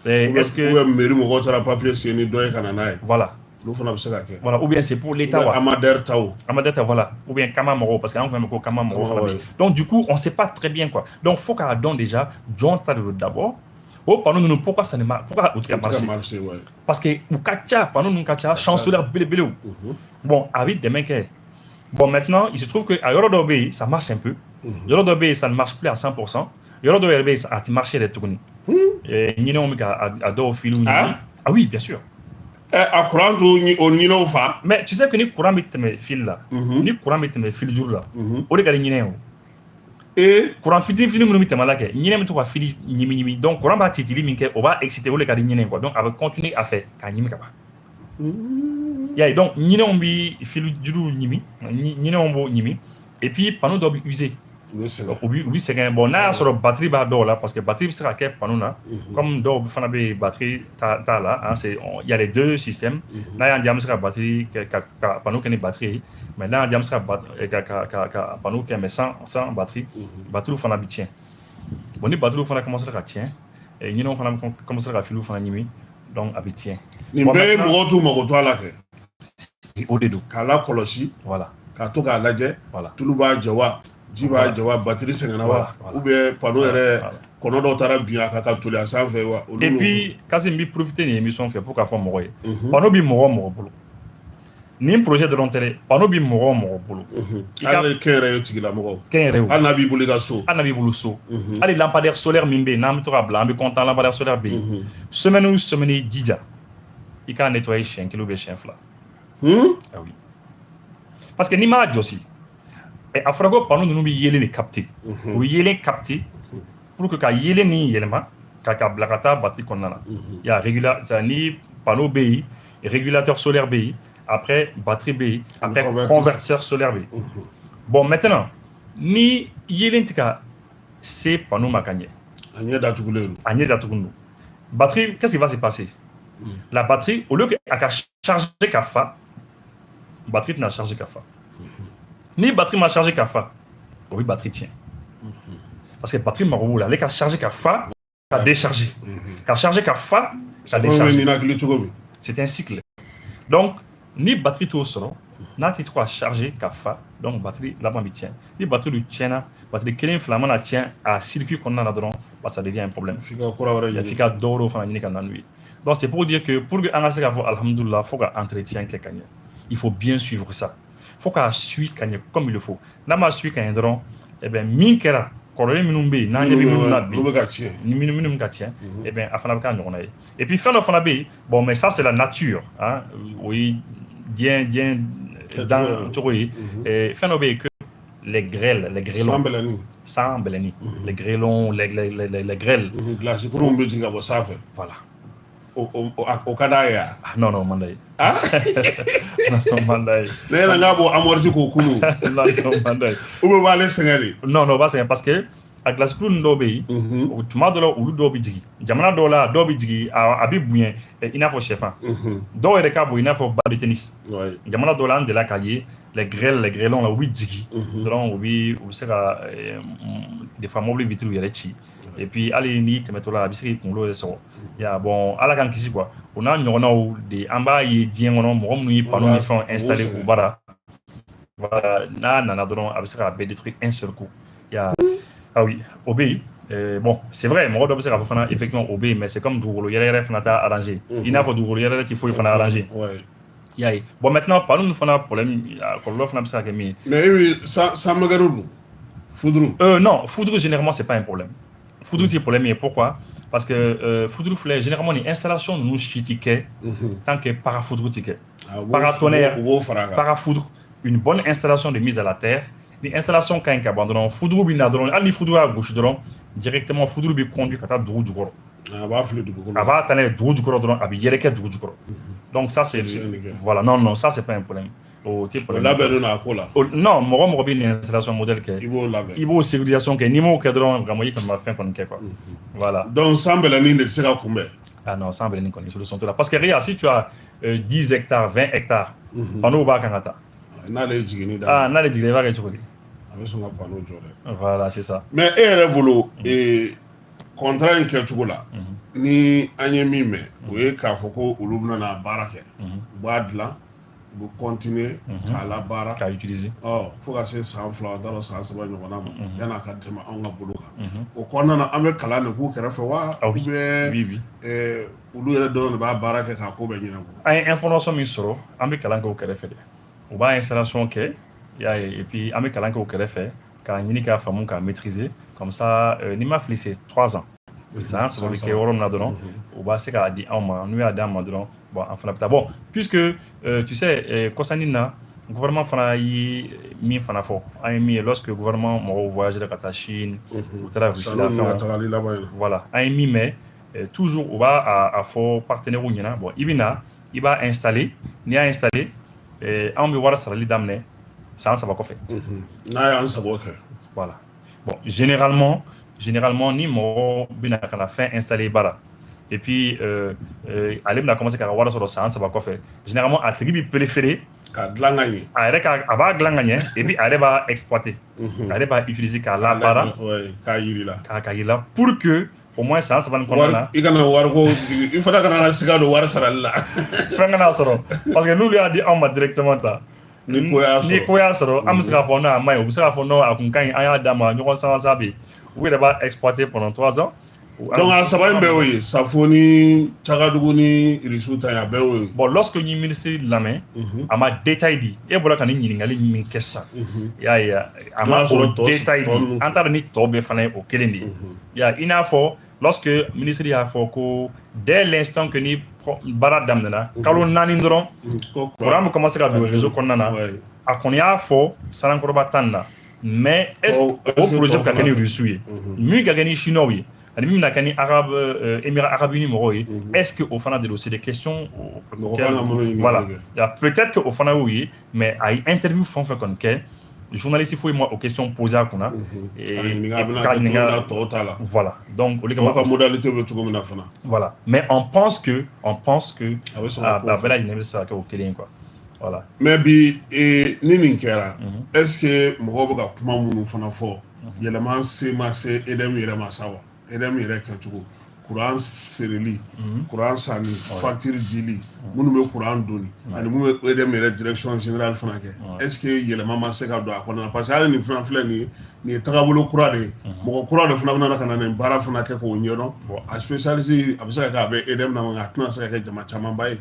S2: Est-ce que
S1: ou bien mairie mɔgɔw taara papier signer ni dɔ ye ka na n'a ye.
S2: Voilà.
S1: Olu fana bɛ se ka kɛ.
S2: Voilà, ou bien c'est pour l'État wa?
S1: Amader taw.
S2: Amader ta, voilà, ou bien Kama mɔgɔw, parce que an kun bɛ ko Kama mɔgɔw fana bɛ yen. Donc du coup, on sait pas très bien quoi. Donc faut k'a dɔn déjà jɔn ta de don d'abord. O panneau ninnu, pourquoi ça ne marche, pourquoi u tɛ ka marcher?
S1: Marcher, ouais.
S2: Parce que u ka ca, panneau ninnu ka ca, champ solaire belebelew. Bon, a bɛ dɛmɛ kɛ. Bon, maintenant, il se trouve que a yɔrɔ dɔw bɛ yen, ça marche un peu, yɔrɔ dɔw bɛ yen, ça ne marche plus à 100%, yɔrɔ dɔw yɛrɛ bɛ yen, a tɛ marcher yɛrɛ tuguni. Ɲinɛw bɛ ka a dɔw filiw ɲimi. Ah oui, bien sûr.
S1: A courant t'o o ɲinɛw fa.
S2: Mais tu sais que ni courant bɛ tɛmɛ fil la, ni courant bɛ tɛmɛ fil juru la, o de ka di ɲinɛ ye o. Courant fitinin fitinin minnu bɛ tɛmɛ la kɛ, ɲinɛ bɛ to ka fili ɲimi ɲimi. Donc courant b'a titili min kɛ, o b'a exciter, o de ka di ɲinɛ ye quoi. Donc a bɛ continuer a fɛ k'a ɲimi ka ban. I y'a ye, donc ɲinɛw bɛ fil juru ɲimi, ɲinɛw b'o ɲimi, et puis panneau dɔ bɛ user.
S1: U bɛ sɛgɛn.
S2: U bɛ sɛgɛn. Bon, n'a y'a sɔrɔ batterie b'a dɔw la, parce que batterie bɛ se ka kɛ panneau na, comme dɔw fana bɛ yen, batterie t'a la, hein, c'est il y a les deux systèmes. N'a y'an diya, an bɛ se ka batterie kɛ ka panneau kɛ ni batterie ye, mais n'a y'an diya, an bɛ se ka panneau kɛ mais sans batterie. Batterie fana bɛ tiɲɛ. Bon, ni batterie fana commencé ka tiɲɛ, ɲinɛw fana bɛ commencé ka filiw fana ɲimi, donc a bɛ tiɲɛ.
S1: Nin bɛɛ ye mɔgɔw t'u mago to a la kɛ.
S2: O de don.
S1: K'a lakɔlɔsi.
S2: Voilà.
S1: K'a to k'a lajɛ.
S2: Voilà.
S1: Tulu b'a jɛ wa, ji b'a jɛ wa, batterie sɛgɛnna wa, ou bien panneau yɛrɛ, kɔnɔ dɔw taara bin a kan ka toli a sanfɛ wa.
S2: Et puis, Kassim, n bɛ profiter nin émission fɛ pour k'a fɔ mɔgɔ ye, panneau bɛ mɔgɔ o mɔgɔ bolo, nin projet dɔrɔn tɛ dɛ, panneau bɛ mɔgɔ o mɔgɔ bolo.
S1: Hali kɛnyɛrɛye tigilamɔgɔw.
S2: Kɛnyɛrɛye.
S1: Hali n'a b'i bolo i ka so.
S2: Hali n'a b'i bolo so. Hali lampadaire solaire min bɛ yen, n'an bɛ to k'a bila, an bɛ content, lampadaire solaire bɛ yen. Semaine o semaine, i jija i k'a nettoyer siɲɛ kelen ou bien siɲɛ fila. Ah oui. Parce que n'i m'a jɔsi, a fɔra ko panneau ninnu bɛ yeelen de capter. U bɛ yeelen capter pour que ka yeelen nin yɛlɛma ka bila ka taa batterie kɔnɔna na. Il y a régula, ni panneau bɛ yen, régulateur solaire bɛ yen, après batterie bɛ yen, après convertisseur solaire bɛ yen. Bon, maintenant, ni yeelen tɛ ka se panneau ma ka ɲɛ.
S1: A ɲɛ datugulen don.
S2: A ɲɛ datugulen don. Batterie, qu'est-ce qui va se passer? La batterie, au lieu que a ka charger ka fa, batterie tɛna charger ka fa. Ni batterie ma charger ka fa, o bɛ batterie tiɲɛ, parce que batterie mago b'o la, ale ka charger ka fa, ka décharger, ka charger ka fa, ka décharger.
S1: Ninakili cogo min.
S2: C'est un cycle. Donc ni batterie t'o sɔrɔ, n'a tɛ to ka charger ka fa, donc batterie laban bɛ tiɲɛ. Ni batterie dun tiɲɛna, batterie kelen fila mana tiɲɛ a circuit kɔnɔna na dɔrɔn, bah, ça devient un problème.
S1: F'i ka kura wɛrɛ ɲini.
S2: F'i ka dɔ wɛrɛw fana ɲini ka na n'u ye. Donc c'est pour dire que pour que an ka se k'a fɔ alhamdoulilah, fo ka entretien kɛ ka ɲɛ. Il faut bien suivre ça, fo k'a suit ka ɲɛ comme il le faut. N'a ma suit ka ɲɛ dɔrɔn, eh ben, min kɛra kɔrɔlen minnu bɛ yen, n'an ɲɛ bɛ minnu na bi,
S1: olu bɛ ka tiɲɛ.
S2: Ni minnu bɛ ka tiɲɛ, eh ben, a fana bɛ k'a ɲɔgɔnna ye. Et puis fɛn dɔ fana bɛ yen, bon, mais ça, c'est la nature, hein, o ye diɲɛ dan cogo ye. Fɛn dɔ bɛ yen que les grêles, les grêlons.
S1: San bɛlɛni.
S2: San bɛlɛni, les grêlons, les grêles.
S1: Glace kurun bɛ jigin ka bɔ sanfɛ.
S2: Voilà.
S1: O ka d'a ye wa?
S2: Ah, non, non, man d'a ye.
S1: Ah.
S2: Non, man d'a ye.
S1: Ne yɛrɛ n k'a bɔ amorti k'o kunu.
S2: Non, non, man d'a ye.
S1: Ou bien o b'ale sɛgɛn de?
S2: Non, non, o b'a sɛgɛn, parce que a glace kuru ninnu dɔw bɛ yen, tuma dɔ la, olu dɔw bɛ jigin jamana dɔw la, dɔw bɛ jigin, a bɛ bonya i n'a fɔ sɛfan, dɔw yɛrɛ ka bon i n'a fɔ balle de tennis. Jamana dɔw la, an delila k'a ye, les grêles, les grêlons la, u bɛ jigin dɔrɔn, u bɛ se ka des fois mobili vitre yɛrɛ ci. Et puis hali n'i tɛmɛtɔ la, a bɛ se k'i kunkolo yɛrɛ sɔgɔ ya. Bon, Ala k'an kisi quoi. O n'a ɲɔgɔnnaw de, an b'a ye diɲɛ kɔnɔ, mɔgɔ minnu ye panneau ni fɛnw installé u bara, voilà, n'a nana dɔrɔn, a bɛ se k'a bɛɛ détruire un seul coup ya. Ah oui, o bɛ yen. Bon, c'est vrai, mɔgɔ dɔ bɛ se k'a fɔ fana, effectivement, o bɛ yen, mais c'est comme dugukolo yɛrɛ yɛrɛ fana t'a arrangé, i n'a fɔ dugukolo yɛrɛ yɛrɛ tɛ foyi fana arrangé. I y'a ye. Bon, maintenant, panneau ninnu fana problème, a kɔlɔlɔ fana bɛ se ka kɛ min ye.
S1: Mais e bɛ san mɛgɛrɛ dun, foudre?
S2: Non, foudre, généralement, c'est pas un problème. Foudre tɛ problème ye. Pourquoi? Parce que foudre filɛ, généralement, ni installation ninnu si tɛ kɛ tant que parafoudre tɛ kɛ. Paratonnerre.
S1: U b'o fara a kan.
S2: Parafoudre, une bonne installation de mise à la terre. Ni installation ka ɲi ka ban dɔrɔn, foudre bɛ na dɔrɔn, hali ni foudre y'a gosi dɔrɔn, directement foudre bɛ conduit ka taa dugu jukɔrɔ.
S1: A b'a fili dugukolo.
S2: A b'a ta n'a ye dugu jukɔrɔ dɔrɔn, a bɛ yɛrɛkɛ dugu jukɔrɔ. Donc ça, c'est, voilà, non, non, ça, c'est pas un problème. O tɛ problème.
S1: O labɛnnen don a ko la.
S2: Non, mɔgɔ mɔgɔ bɛ nin installation modèle kɛ,
S1: i b'o labɛn.
S2: I b'o sécurisation kɛ. N'i m'o kɛ dɔrɔn, vraiment, i kɔni ma fɛn kɔni kɛ quoi. Voilà.
S1: Donc san bɛlɛnin de tɛ se ka kunbɛn.
S2: Ah non, san bɛlɛnin kɔni, solution t'o la, parce que regarde, si tu as 10 hectares, 20 hectares, panneau b'a kan ka taa.
S1: N'ale ye jiginni daminɛ.
S2: Ah, n'ale jiginna, i b'a kɛ cogo di?
S1: A bɛ sɔn ka panneau jɔ dɛ.
S2: Voilà, c'est ça.
S1: Mais e yɛrɛ bolo, contrat in kɛcogo la, ni an ye min mɛn, o ye k'a fɔ ko olu bɛna na baara kɛ, u b'a dilan, u bɛ continuer k'a labaara.
S2: K'a utiliser.
S1: Ɔ, fo ka se san 2, n t'a dɔn, san 3 ɲɔgɔnna ma, yan'a ka tɛmɛ anw ka bolo kan. O kɔnɔna na, an bɛ kalan de k'u kɛrɛfɛ wa?
S2: Ah oui.
S1: Ou bien
S2: oui.
S1: Olu yɛrɛ dɔrɔn de b'a baara kɛ k'a ko bɛɛ ɲɛnabɔ?
S2: An ye information min sɔrɔ, an bɛ kalan kɛ o kɛrɛfɛ de. U b'a installation kɛ, i y'a ye, et puis an bɛ kalan kɛ o kɛrɛfɛ k'a ɲini k'a faamu, k'a maîtriser. Comme ça, n'i ma fili, c'est 3 ans. San 3 bɛ kɛ yɔrɔ min na dɔrɔn, u b'a se k'a di anw ma. N'u y'a di an ma dɔrɔn, bon, an fana bɛ taa. Bon, puisque tu sais, kɔsannin na, gouvernement fana ye min fana fɔ, an ye min ye, lorsque gouvernement mɔgɔw voyagé ka taa Chine, u taara Russie la, fɛnw, voilà, an ye min mɛn, toujours u b'a a fɔ partenaires ɲɛna: bon, i bɛ na, i b'a installer, n'i y'a installer, anw bɛ wari sarali daminɛ san 3 kɔfɛ.
S1: N'a y'an sago kɛ.
S2: Voilà. Bon, généralement, ni mɔgɔ bɛna ka na fɛn installer ba la, et puis ale bɛna commencer k'a ka wari sɔrɔ san 3 kɔfɛ, généralement, a tigi bɛ préférer
S1: k'a dilan ka ɲɛ.
S2: A yɛrɛ ka, a b'a dilan ka ɲɛ, et puis a yɛrɛ b'a exploiter, a yɛrɛ b'a utiliser k'a labaara.
S1: K'a yiri la.
S2: K'a yiri la, pour que au moins san 3 nin kɔnɔna na.
S1: I kana wariko, i fana kana na siga don wari sarali la.
S2: Fɛn kana sɔrɔ, parce que n'olu y'a di anw ma directement ta,
S1: ni ko y'a sɔrɔ,
S2: ni ko y'a sɔrɔ, an bɛ se k'a fɔ non, a ma ɲi, u bɛ se k'a fɔ non, a kun ka ɲi, an y'a d'a ma, ɲɔgɔn sama sa bɛ yen. U yɛrɛ b'a exploiter pendant 3 ans.
S1: Donc a saba in bɛɛ y'o ye, Safo ni Cagadugu ni Irisiw ta ye, a bɛɛ y'o ye.
S2: Bon, lorsque n ye ministre lamɛn, a ma détail di. E bɔra ka nin ɲininkali min kɛ sisan, i y'a ye, a ma o détail di. An t'a dɔn ni tɔ bɛɛ fana ye o kelen de ye. I y'a ye, i n'a fɔ lorsque ministre y'a fɔ ko dès l'instant que ni baara daminɛna, kalo 4 dɔrɔn, courant bɛ commencer ka don réseau kɔnɔna na. A kɔni y'a fɔ Sanankɔrɔba tan na, mais est ce que o projet bɛ ka kɛ ni Russe ye, min ka kɛ ni Chinois ye, ani min bɛna kɛ ni Arabe, Émirats arabes unis mɔgɔw ye, est ce que o fana de don? C'est des questions. Voilà, peut-être que o fana y'o ye, mais a ye interview fɛn o fɛn kɔni kɛ. Journaliste foyi ma o question poser a kunna.
S1: A ɲininka a bɛna kɛ cogo min na tɔw ta la.
S2: Voilà, donc olu
S1: kama, tɔw ka modalité bɛ cogo min na fana.
S2: Voilà, mais on pense que
S1: a bɛ sɔn ka
S2: a bɛɛ lajɛlen bɛ se ka kɛ o kelen ye quoi, voilà.
S1: Mais bi, ni nin kɛra, est ce que mɔgɔw bɛ ka kuma minnu fana fɔ, yɛlɛma se ma se EDM yɛrɛ ma sa wa? EDM yɛrɛ kɛcogo, kuran feereli, kuran sanni, facture dili, minnu bɛ kuran doni ani minnu bɛ EDM yɛrɛ direction générale fana kɛ, est ce que yɛlɛma ma se ka don a kɔnɔna na? Parce que hali nin fana filɛ nin ye, nin ye tagabolo kura de ye, mɔgɔ kura de fana bɛna ka na nin baara fana kɛ k'o ɲɛdɔn. A spécialiste, a bɛ se ka kɛ a bɛ EDM na, nka a tɛna se ka kɛ jama camanba ye,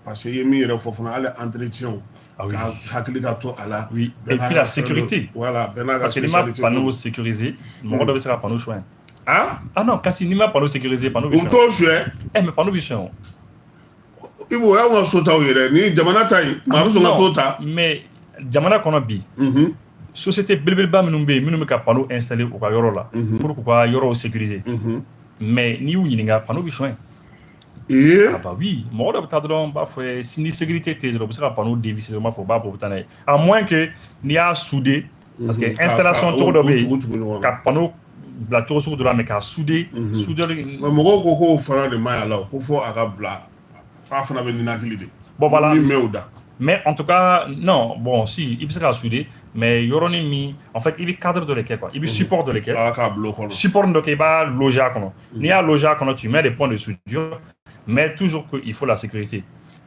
S1: parce que i ye min yɛrɛ fɔ fana, hali entretien, ka hakili ka to a la.
S2: Oui, et puis la sécurité.
S1: Voilà, bɛɛ n'a ka
S2: Parce que n'i ma panneau sécurisé, mɔgɔ dɔ bɛ se ka panneau sonya.
S1: Ah.
S2: Ah non, kasi n'i ma panneau sécurisé, panneau bɛ
S1: U t'o suɲɛ.
S2: Eh, mais panneau bɛ suɲɛ o.
S1: I b'o y'anw ka so taw yɛrɛ ni jamana ta yen, maa bɛ sɔn ka t'o ta.
S2: Mais jamana kɔnɔ bi, société belebeleba minnu bɛ yen, minnu bɛ ka panneau installer u ka yɔrɔ la pour k'u ka yɔrɔw sécuriser, mais n'i y'u ɲininka, panneau bɛ suɲɛ.
S1: Ee.
S2: Ah bah oui, mɔgɔ dɔ bɛ taa dɔrɔn, b'a fɔ si ni sécurité tɛ yen dɔrɔn, u bɛ se ka panneau dévisser dɔrɔn, u b'a fɔ u b'a bɔ, u bɛ taa n'a ye, à moins que n'i y'a souder, parce que installation cogo dɔ bɛ yen ka panneau bila cogo sugu dɔ la, mais k'a souder, soudeur.
S1: Mɔgɔw ko k'o fana de ma ɲi a la, ko fo a ka bila k'a fana bɛ ninakili de.
S2: Bon, voilà.
S1: Min mɛn o da.
S2: Mais en tout cas, non, bon, si, i bɛ se k'a souder, mais yɔrɔnin min, en fait, i bɛ cadre dɔ de kɛ quoi, i bɛ support dɔ de kɛ.
S1: Ah, k'a bila o kɔnɔ.
S2: Support dɔ kɛ, i b'a loger a kɔnɔ. N'i y'a loger a kɔnɔ, tu mets des points de soudure, mais toujours qu'il faut la sécurité.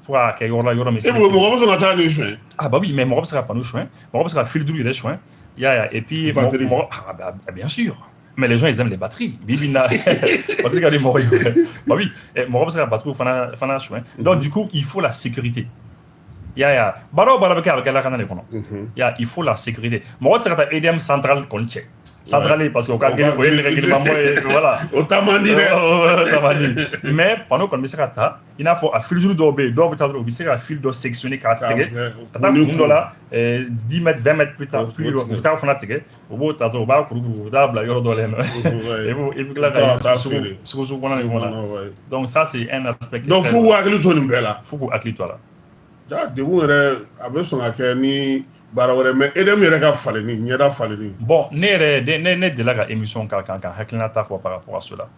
S2: Fo k'a kɛ yɔrɔ la, yɔrɔ min.
S1: E mɔgɔ bɛ sɔn ka taa nin suɲɛ?
S2: Ah bah oui, mais mɔgɔ bɛ se ka panneau suɲɛ, mɔgɔ bɛ se ka fil duuru yɛrɛ suɲɛ. I y'a ye, et puis
S1: Batterie.
S2: Mɔgɔ, ah bah, bien sûr. Mais les gens, ils aiment les batteries. Bibi na batterie ka di mɔgɔ ye. Bah oui, mɔgɔ bɛ se ka batterie fana suɲɛ. Donc du coup, il faut la sécurité. I y'a ye, baara o baara bɛ kɛ, a bɛ kɛ lakana de kɔnɔ. I y'a, il faut la sécurité. Mɔgɔ tɛ se ka taa EDM centrale kɔni cɛ. Centrale, parce que o ka girin, o ye nɛgɛ girinmanbɔ ye, voilà.
S1: O taa man di dɛ.
S2: O taa man di. Mais panneau kɔni bɛ se ka ta, i n'a fɔ a fil duuru dɔw bɛ yen, dɔw bɛ taa dɔrɔn, u bɛ se ka fil dɔ sectionner k'a tigɛ ka taa kun dɔ la, 10 mètres, 20 mètres plus tard, plus loin, u bɛ taa o fana tigɛ, u b'o ta dɔrɔn, u b'a kurukuru, u bɛ taa bila yɔrɔ dɔ la yen nɔ. I bɛ tila ka sugu sugu kɔnɔ nin kɔnɔ. Donc ça, c'est un aspect.
S1: Donc f'u k'u hakili to nin bɛɛ la.
S2: F'u k'u hakili to a la.
S1: Ja, degun yɛrɛ a bɛ sɔn ka kɛ ni baara wɛrɛ, mais EDM yɛrɛ ka falenni, ɲɛda falenni.
S2: Bon, ne yɛrɛ, ne delila ka émission k'a kan ka hakilina ta fɔ par rapport à cela.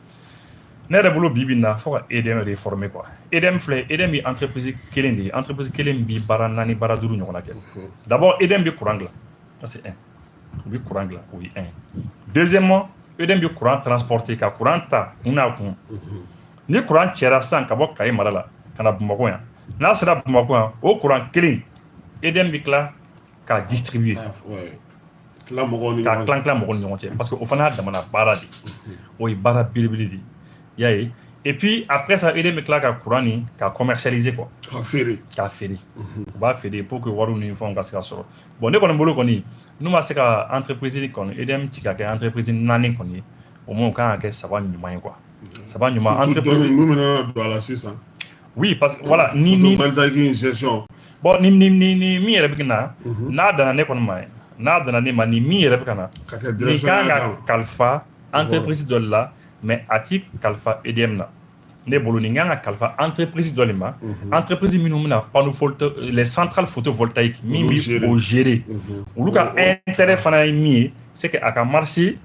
S2: Ne yɛrɛ bolo, bi bi in na, fo ka EDM réformer quoi. EDM filɛ, EDM ye entreprise kelen de ye, entreprise kelen bi baara naani, baara duuru ɲɔgɔnna kɛ. D'abord, EDM bɛ courant dilan, ça c'est un. U bɛ courant dilan, o ye un. Deuxièmement, EDM bɛ courant transporter, ka courant ta kun n'a kun. Ni courant cɛra sisan ka bɔ Kayi mara la ka na Bamakɔ yan, n'a sera Bamakɔ yan, o courant kelen, EDM bɛ tila k'a distribuer.
S1: Tila mɔgɔw ni
S2: K'a tilan tilan mɔgɔw ni ɲɔgɔn cɛ, parce que o fana y'a damana baara de ye, o ye baara belebele de ye, i y'a ye. Et puis après ça, EDM bɛ tila ka courant nin ka commercialiser quoi.
S1: K'a feere.
S2: K'a feere, u b'a feere pour que wariw ni fɛnw ka se ka sɔrɔ. Bon, ne kɔni bolo kɔni, n'u ma se ka entreprise kɔni EDM ci ka kɛ entreprise naani kɔni ye, au moins u kan ka kɛ saba ɲuman ye quoi, saba ɲuman entreprise.
S1: Mun bɛna don a la sisan?
S2: Oui, parce que voilà, ni
S1: photovoltaïque gestion.
S2: Bon, ni min yɛrɛ bɛ ka na, n'a danna ne kɔni ma, n'a danna ne ma, ni min yɛrɛ bɛ ka na,
S1: ka kɛ
S2: nin
S1: direction
S2: kan
S1: y'a
S2: ka
S1: dama.
S2: Kalifa entreprise dɔ de la, mais a ti kalifa EDM na. Ne bolo, nin kan ka kalifa entreprise dɔ de ma, entreprise minnu bɛna panneau photo, les centrales photovoltaïques min
S1: Olu
S2: bi
S1: gérer.
S2: O gérer. Olu ka intérêt fana ye min ye, c'est que a ka marcher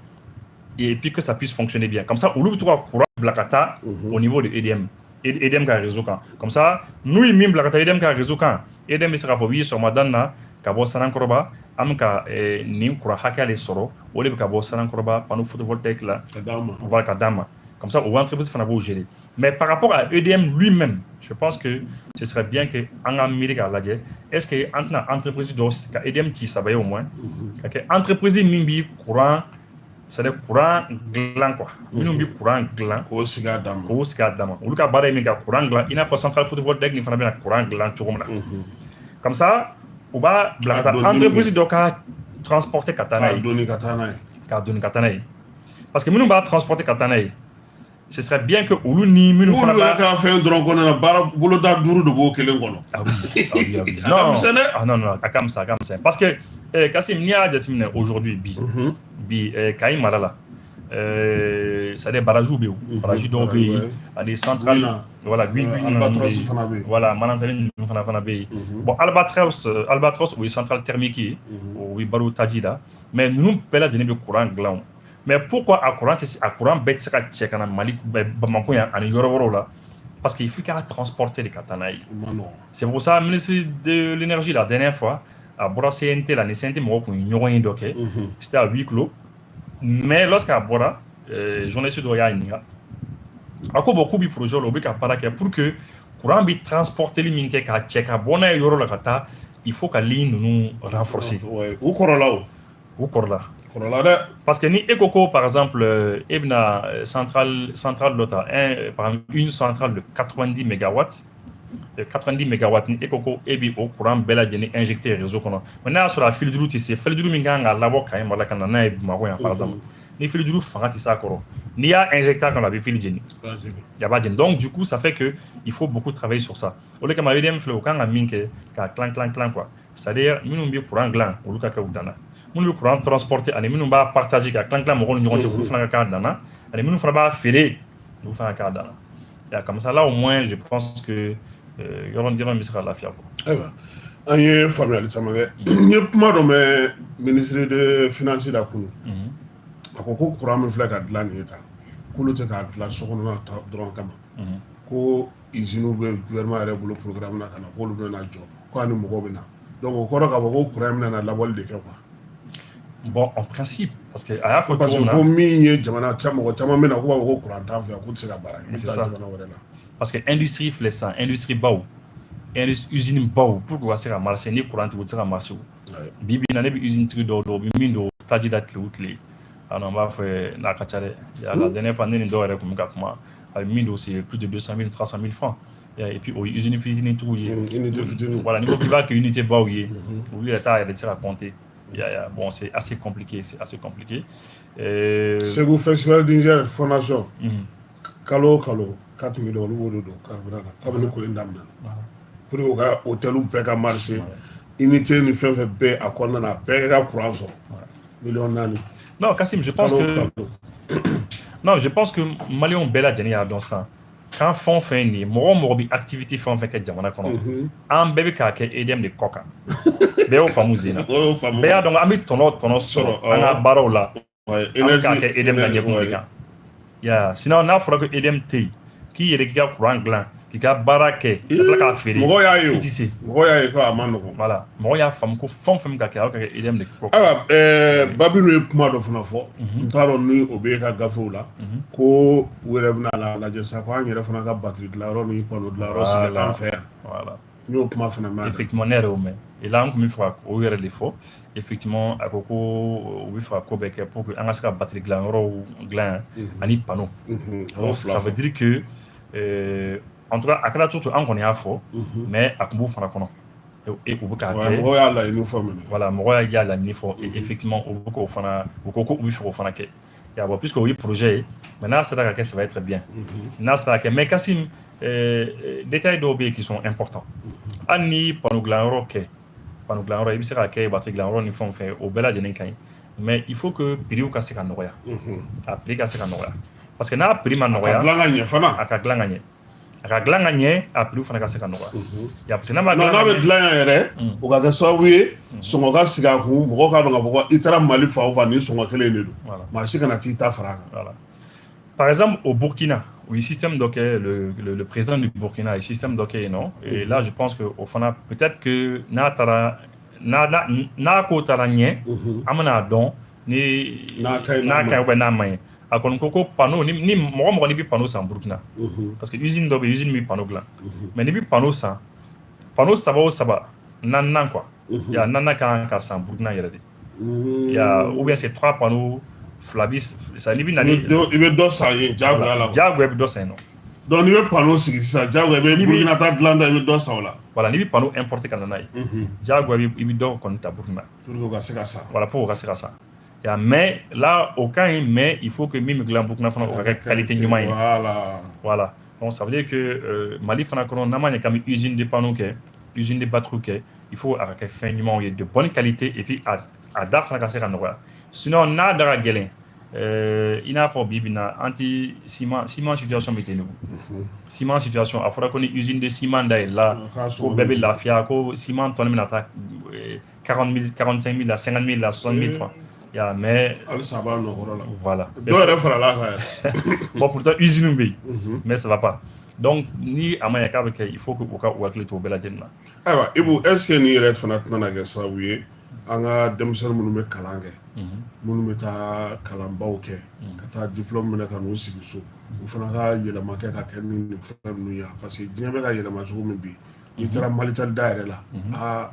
S2: et puis que ça puisse fonctionner bien. Comme ça, olu bɛ to ka courant bila ka taa au niveau de EDM, EDM ka réseau kan. Comme ça, n'u ye min bila ka taa EDM ka réseau kan, EDM bɛ se k'a fɔ oui, sɔgɔmada in na, ka bɔ Sanankɔrɔba, an bɛ ka nin courant hakɛya de sɔrɔ, o de bɛ ka bɔ Sanankɔrɔba panneau photovoltaïque la.
S1: Ka d'an ma.
S2: Voilà, ka d'an ma. Comme ça, o entreprise fana b'o gérer. Mais par rapport à EDM lui-même, je pense que ce serait bien que an ka miiri k'a lajɛ, est-ce que an tɛna entreprise dɔ ka EDM ci saba ye au moins, ka kɛ entreprise min bi courant, c'est-à-dire courant dilan quoi, minnu bi courant dilan.
S1: K'o sigi a dan ma.
S2: K'o sigi a dan ma. Olu ka baara ye min, ka courant dilan, i n'a fɔ centrale photovoltaïque nin fana bɛna courant dilan cogo min na. Comme ça, u b'a bila ka
S1: K'a
S2: taa
S1: doni
S2: entreprise dɔ ka transporter ka taa n'a
S1: k'a
S2: ye.
S1: Doni ka taa n'a ye.
S2: K'a doni ka taa n'a ye, parce que minnu b'a transporter ka taa n'a ye, ce serait bien que olu ni minnu fana
S1: Olu yɛrɛ
S2: b'a
S1: ka fɛn dɔrɔn kɔnɔna na, baara boloda duuru de b'o kelen kɔnɔ.
S2: Ah oui, ah oui, ah oui.
S1: A ka
S2: Non,
S1: misɛn dɛ.
S2: Ah non, non, a ka misɛn, a ka misɛn. Parce que, Kassim, n'i y'a jateminɛ aujourd'hui, bi, bi, Kayi mara la, C'est-à-dire barrage bɛ yen, barrage dɔw bɛ yen, ani centrale, voilà,
S1: Albatros fana bɛ yen.
S2: Voilà, Manantali ninnu fana bɛ yen. Bon, Albatros, o ye centrale thermique ye, o bɛ balo taji la. Mais ninnu bɛɛ lajɛlen bɛ courant dilan. Mais pourquoi a courant tɛ a courant bɛɛ tɛ se ka cɛ ka na Mali, Bamakɔ yan ani yɔrɔ wɛrɛw la? Parce qu'il faut k'a transporter de ka taa n'a ye. C'est pour ça, ministre de l'Énergie, la dernière fois, a bɔra CNT la, ni CNT mɔgɔw kun ye ɲɔgɔn ye dɔ kɛ, c'était à huis clos. Mais lorsqu'a bɔra, journaliste dɔ y'a ɲininka, a ko bon, k'u bi projet la, u bɛ ka baara kɛ pour que courant bi transporteli min kɛ k'a cɛ ka bɔ n'a ye yɔrɔ la ka taa, il faut ka ligne ninnu renforcer.
S1: U kɔrɔla o.
S2: U kɔrɔla.
S1: Kɔrɔla dɛ.
S2: Parce que ni e ko ko par exemple e bɛna centrale dɔ ta, par exemple une centrale de 90 mégawatts, 90 mégawatts, ni e ko ko e bi o courant bɛɛ lajɛlen injecter réseau kɔnɔ, mais n'a y'a sɔrɔ a fil juru tɛ se, fil juru min kan ka labɔ Kayi mara la ka na n'a ye Bamakɔ yan par exemple, ni fil juru fanga tɛ s'a kɔrɔ, n'i y'a injecter a kɔnɔ, a bɛ fil jeni, a b'a jeni. Donc du coup, ça fait que il faut beaucoup travailler sur ça. O de kama EDM filɛ, o kan ka min kɛ, k'a tilan tilan tilan quoi, c'est-à-dire minnu bɛ courant dilan, olu ka kɛ u dan na, minnu bɛ courant transporter ani minnu b'a partager ka tilan tilan mɔgɔw ni ɲɔgɔn cɛ, olu fana ka k'a dan na, ani minnu fana b'a feere, olu fana ka k'a dan na. Comme ça là, au moins, je pense que yɔrɔ bɛ se ka lafiya quoi.
S1: Ayiwa, an ye faamuyali caman kɛ. N ye kuma dɔ mɛn ministre de Finance la kunun, a ko ko courant min filɛ ka dilan nin ye tan, k'olu tɛ k'a dilan sokɔnɔna dɔrɔn kama, ko usines bɛ gouvernement yɛrɛ bolo programme na ka na, k'olu bɛna jɔ, ko ani mɔgɔw bɛ na. Donc o kɔrɔ k'a fɔ ko courant in bɛna na labɔli de kɛ quoi.
S2: Bon, en principe, parce que a y'a fɔ
S1: parce
S2: cogo min
S1: que
S2: na
S1: ko min ye jamana mɔgɔ caman bɛ na, k'u b'a fɔ ko courant t'an fɛ yan, k'u tɛ se ka baara kɛ, u bɛ taa jamana wɛrɛ la.
S2: Parce que industrie filɛ sisan, industrie baw, usine baw, pour que u ka se ka marcher, ni courant tɛ, u tɛ se ka marcher. O bi bi in na, ne bɛ usine tigi dɔw dɔn, u bɛ min don taji la tile o tile, ah non, n b'a fɔ n'a ka ca dɛ. La dernière fois, ne ni dɔw yɛrɛ tun bɛ ka kuma, a bɛ min don, c'est plus de 200 000, 300 000 francs. Et puis o ye usine fitinin tigiw ye.
S1: Unité fitinin.
S2: Voilà, n'i ko k'i b'a kɛ unité baw ye, olu yɛrɛ t'a yɛrɛ tɛ se ka compter. Bon, c'est assez compliqué, c'est assez compliqué.
S1: Segu Festival du Niger Fondation, kalo o kalo 4 millions, olu b'o de don carburant na kabini ko in daminɛna, pour que u ka hôtel bɛɛ ka marcher, unité ni fɛn fɛn bɛ a kɔnɔna na, a bɛɛ ka courant sɔrɔ, miliyɔn 4.
S2: Non, Kassim, je pense
S1: kalo
S2: que
S1: kalo.
S2: Non, je pense que Maliyɛnw bɛɛ lajɛlen y'a dɔn sisan k'an fɛn o fɛn ye nin ye, mɔgɔ o mɔgɔ bɛ activité fɛn o fɛn kɛ jamana kɔnɔ, an bɛɛ bɛ k'a kɛ EDM de kɔ kan. Bɛɛ y'o faamu sen na.
S1: O y'o faamu.
S2: Bɛɛ y'a dɔn an bɛ tɔnɔ sɔrɔ an ka baaraw la, an bɛ k'a kɛ EDM ka ɲɛkun de kan. Ya, sinon n'a fɔra ko EDM tɛ yen, k'i yɛrɛ k'i ka courant dilan, k'i ka baara kɛ, ka tila k'a feere,
S1: mɔgɔw y'a ye o
S2: i tɛ se.
S1: Mɔgɔw y'a ye ko a ma nɔgɔn.
S2: Voilà, mɔgɔw y'a faamu ko fɛn o fɛn bɛ ka kɛ, a bɛ ka kɛ EDM de kɔ kan.
S1: Ayiwa, Babinu ye kuma dɔ fana fɔ, n t'a dɔn ni o bɛ e ka gafew la, ko u yɛrɛ bɛna la lajɛ sa, ko an yɛrɛ fana ka batterie dilanyɔrɔ ni panneau dilanyɔrɔ sigi an fɛ yan. N y'o kuma fana mɛn a da.
S2: Effectivement, ne yɛrɛ y'o mɛn. Et là, an tun bɛ fɛ ka o yɛrɛ de fɔ. Effectivement, a ko ko u bɛ fɛ ka ko bɛɛ kɛ pour que an ka se ka batterie dilanyɔrɔw dilan yan ani panneau.
S1: A y'o
S2: Donc,
S1: fila
S2: ça veut
S1: fɔ.
S2: dire que en tout cas, a kɛra cogo cogo, an kɔni y'a fɔ, mais a tun b'u fana kɔnɔ. Et u bɛ k'a kɛ.
S1: Mɔgɔw y'a laɲini fɔ minɛ.
S2: Voilà, mɔgɔ y'a laɲini fɔ. Et effectivement, u bɛ k'o fana, u ko ko u bɛ fɛ k'o fana kɛ. Ya, bon, puisque o ye projet ye, mais n'a sera ka kɛ, ça va être bien. N'a sera ka kɛ, mais Kassim, détail dɔw bɛ yen qui sont importants. Hali ni panneau dilanyɔrɔ kɛ, panneau dilanyɔrɔ, i bɛ se k'a kɛ batterie dilanyɔrɔ ni fɛn o fɛn, o bɛɛ lajɛlen ka ɲi. Mais il faut que prix ka se ka nɔgɔya. A prix ka se ka nɔgɔya. Parce que n'a prix ma
S1: A ka
S2: nɔgɔya,
S1: dilan ka ɲɛ fana.
S2: A ka dilan ka ɲɛ. A ka dilan ka ɲɛ, a prix fana ka se ka nɔgɔya. Ya, parce que n'a ma
S1: Non,
S2: dilan
S1: n'a
S2: ka
S1: bɛ
S2: ɲɛ,
S1: dilan yan yɛrɛ, o ka kɛ sababu ye sɔngɔ ka sigi a kun, mɔgɔw k'a dɔn k'a fɔ ko i taara Mali fan o fan, nin sɔngɔ kelen de don. Maa si kana t'i ta fara a kan.
S2: Voilà. Par exemple, au Burkina, où le système donc le président du Burkina, le système donc non. Et là, je pense que au fana, peut-être que n'a taara n'a n'a n'a ko taara ɲɛ, an bɛna dɔn ni
S1: n'a ka ɲi,
S2: n'a
S1: n'a ma
S2: ka ɲi ou bien n'a ma ɲi. A kɔni ko ko panneau ni mɔgɔ mɔgɔ n'i bɛ panneau san Burkina, parce que usine dɔ bɛ yen, usine bɛ panneau dilan. Mais n'i bɛ panneau san, panneau saba o saba, naaninan quoi. Ya, naaninan kan ka san Burkina yɛrɛ de. Ya, ou bien c'est trois panneaux, fila bi sa n'i bɛ na
S1: I
S2: ni
S1: bɛ dɔ san yen diyagoya la quoi.
S2: Diyagoya, i bɛ dɔ san yen nɔ.
S1: Donc n'i bɛ panneau sigi sisan, diyagoya i bɛ Burkina ta dilan ta, i bɛ dɔ san o la.
S2: Voilà, n'i bɛ panneau importer ka na n'a ye, diyagoya i bɛ dɔ kɔni ta Burkina.
S1: Pour que o ka se ka san.
S2: Voilà, pour o ka se ka san. Ya, mais là, o ka ɲi, mais il faut que min bɛ dilan Burkina fana, o ka kɛ qualité ɲuman ye. Voilà. Donc ça veut dire que Mali fana kɔnɔ, n'an ma ɲɛ k'an bɛ usine de panneau kɛ, usine de batterie kɛ, il faut a ka kɛ fɛn ɲumanw ye de bonne qualité, et puis a da fana ka se ka nɔgɔya. Sinon n'a da ka gɛlɛn, I n'a fɔ bi bi in na, an ti ciment situation bɛ ten de. Ciment situation, a fɔra ko ni usine de ciment dayɛlɛla, ko bɛɛ bɛ lafiya, ko ciment tonne bɛna taa 40 000, 45 000 la, 50 000 la, 60 000 francs. Ya, mais
S1: halisa a b'a nɔkɔrɔ la.
S2: Voilà.
S1: Dɔw yɛrɛ farala a kan yɛrɛ.
S2: Bon, pourtant usine bɛ yen, mais ça va pas. Donc ni a ma ɲɛ k'a bɛ kɛ, il faut que u ka u hakili to o bɛɛ lajɛlen na.
S1: Ayiwa Ibu, est ce que nin yɛrɛ fana tɛna kɛ sababu ye, an ka denmisɛnnin minnu bɛ kalan kɛ, minnu bɛ taa kalanbaw kɛ, ka taa diplôme minɛ ka n'u sigi so, u fana ka yɛlɛma kɛ ka kɛ ni nin fɛn ninnu ye? Parce que diɲɛ bɛ ka yɛlɛma cogo min bi, n'i taara Malitel da yɛrɛ la, aa,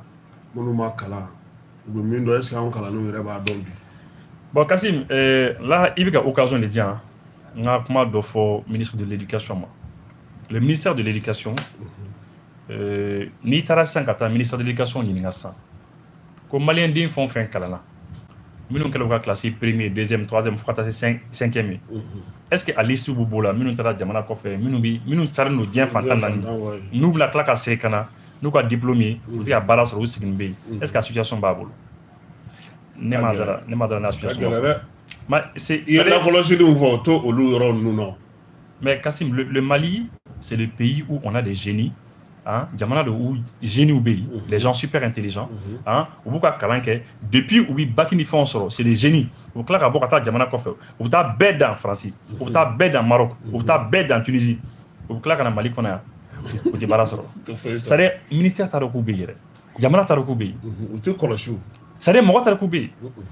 S1: minnu ma kalan, u bɛ min dɔn, est ce que anw kalannenw yɛrɛ b'a dɔn bi?
S2: Bon Kassim, là i bɛ ka occasion de di yan n ka kuma dɔ fɔ ministre de l'Éducation ma. Le ministère de l'Éducation, n'i taara sisan ka taa ministère de l'Éducation ɲininka sisan ko maliyɛn den fɛn o fɛn kalanna, minnu kɛlen ka classe premier, deuxième, troisième, fo ka taa se cinquième ye, est ce que a liste b'u bolo la, minnu taara jamana kɔfɛ, minnu taalen don diɲɛ fan 14, n'u bɛna tila ka segin ka na n'u ka diplôme ye, u tɛ ka baara sɔrɔ, u sigilen bɛ yen, est ce que a situation b'a bolo? Ne ma dara n'a situation.
S1: Ma c'est i ye lakɔlɔsili min fɔ, o to olu yɔrɔ ninnu na.
S2: Mais Kassim, le Mali, c'est le pays où on a des génies, hein, jamana de où génies bɛ yen, les gens super intelligents, hein, u b'u ka kalan kɛ depuis u bɛ bac ni fɛnw sɔrɔ, c'est des génies. U bɛ tila ka bɔ ka taa jamana kɔfɛ, u bɛ taa bɛɛ dan Faransi, u bɛ taa bɛɛ dan Maroc, u bɛ taa bɛɛ dan Tunisie, u bɛ tila ka na Mali kɔnɔ yan, u tɛ baara sɔrɔ. C'est à dire ministère t'a dɔn k'u bɛ yen yɛrɛ, jamana t'a dɔn k'u bɛ yen.
S1: U tɛ kɔlɔsi o.
S2: C'est à dire mɔgɔ t'a dɔn k'u bɛ yen.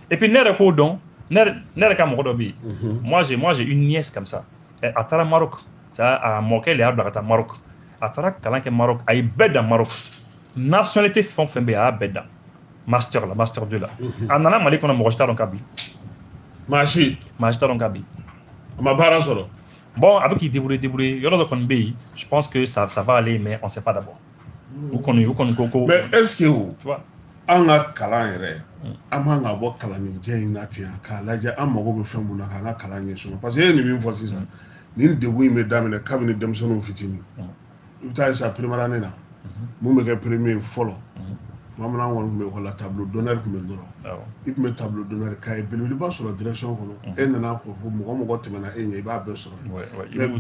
S2: Et puis ne yɛrɛ k'o dɔn, ne yɛrɛ ka mɔgɔ dɔ bɛ yen. Moi j'ai une nièce comme ça. A taara Maroc, ça, a mɔkɛ de y'a bila ka taa Maroc. A taara kalan kɛ Maroc, a ye bɛɛ dan Maroc. Nationalité fɛn o fɛn bɛ yen, a y'a bɛɛ dan. Master la, master 2 la. A nana Mali kɔnɔ, mɔgɔ si t'a dɔn k'a bɛ yen.
S1: Maa si.
S2: Maa si t'a dɔn k'a bɛ yen.
S1: A ma baara sɔrɔ.
S2: Bon, a bɛ k'i débrouiller. Yɔrɔ dɔ kɔni bɛ yen, je pense que ça va aller, mais on sait pas d'abord. U kɔni ko.
S1: Mais est ce que o
S2: Tu vois?
S1: An ka kalan yɛrɛ, an man ka bɔ kalanninjɛ in na ten k'a lajɛ an mago bɛ fɛn mun na k'an ka kalan ɲɛsin? Parce que e ye nin min fɔ sisan, nin degun in bɛ daminɛ kabini denmisɛnninw fitinin. I bɛ taa ye sa, première année na, mun bɛ kɛ premier fɔlɔ? Tuma min na an kɔni tun bɛ école la, tableau d'honneur tun bɛ dɔrɔn. I tun bɛ tableau d'honneur cahier belebeleba sɔrɔ direction kɔnɔ. E nana fɔ ko mɔgɔ mɔgɔ tɛmɛna e ɲɛ, i b'a bɛɛ sɔrɔ,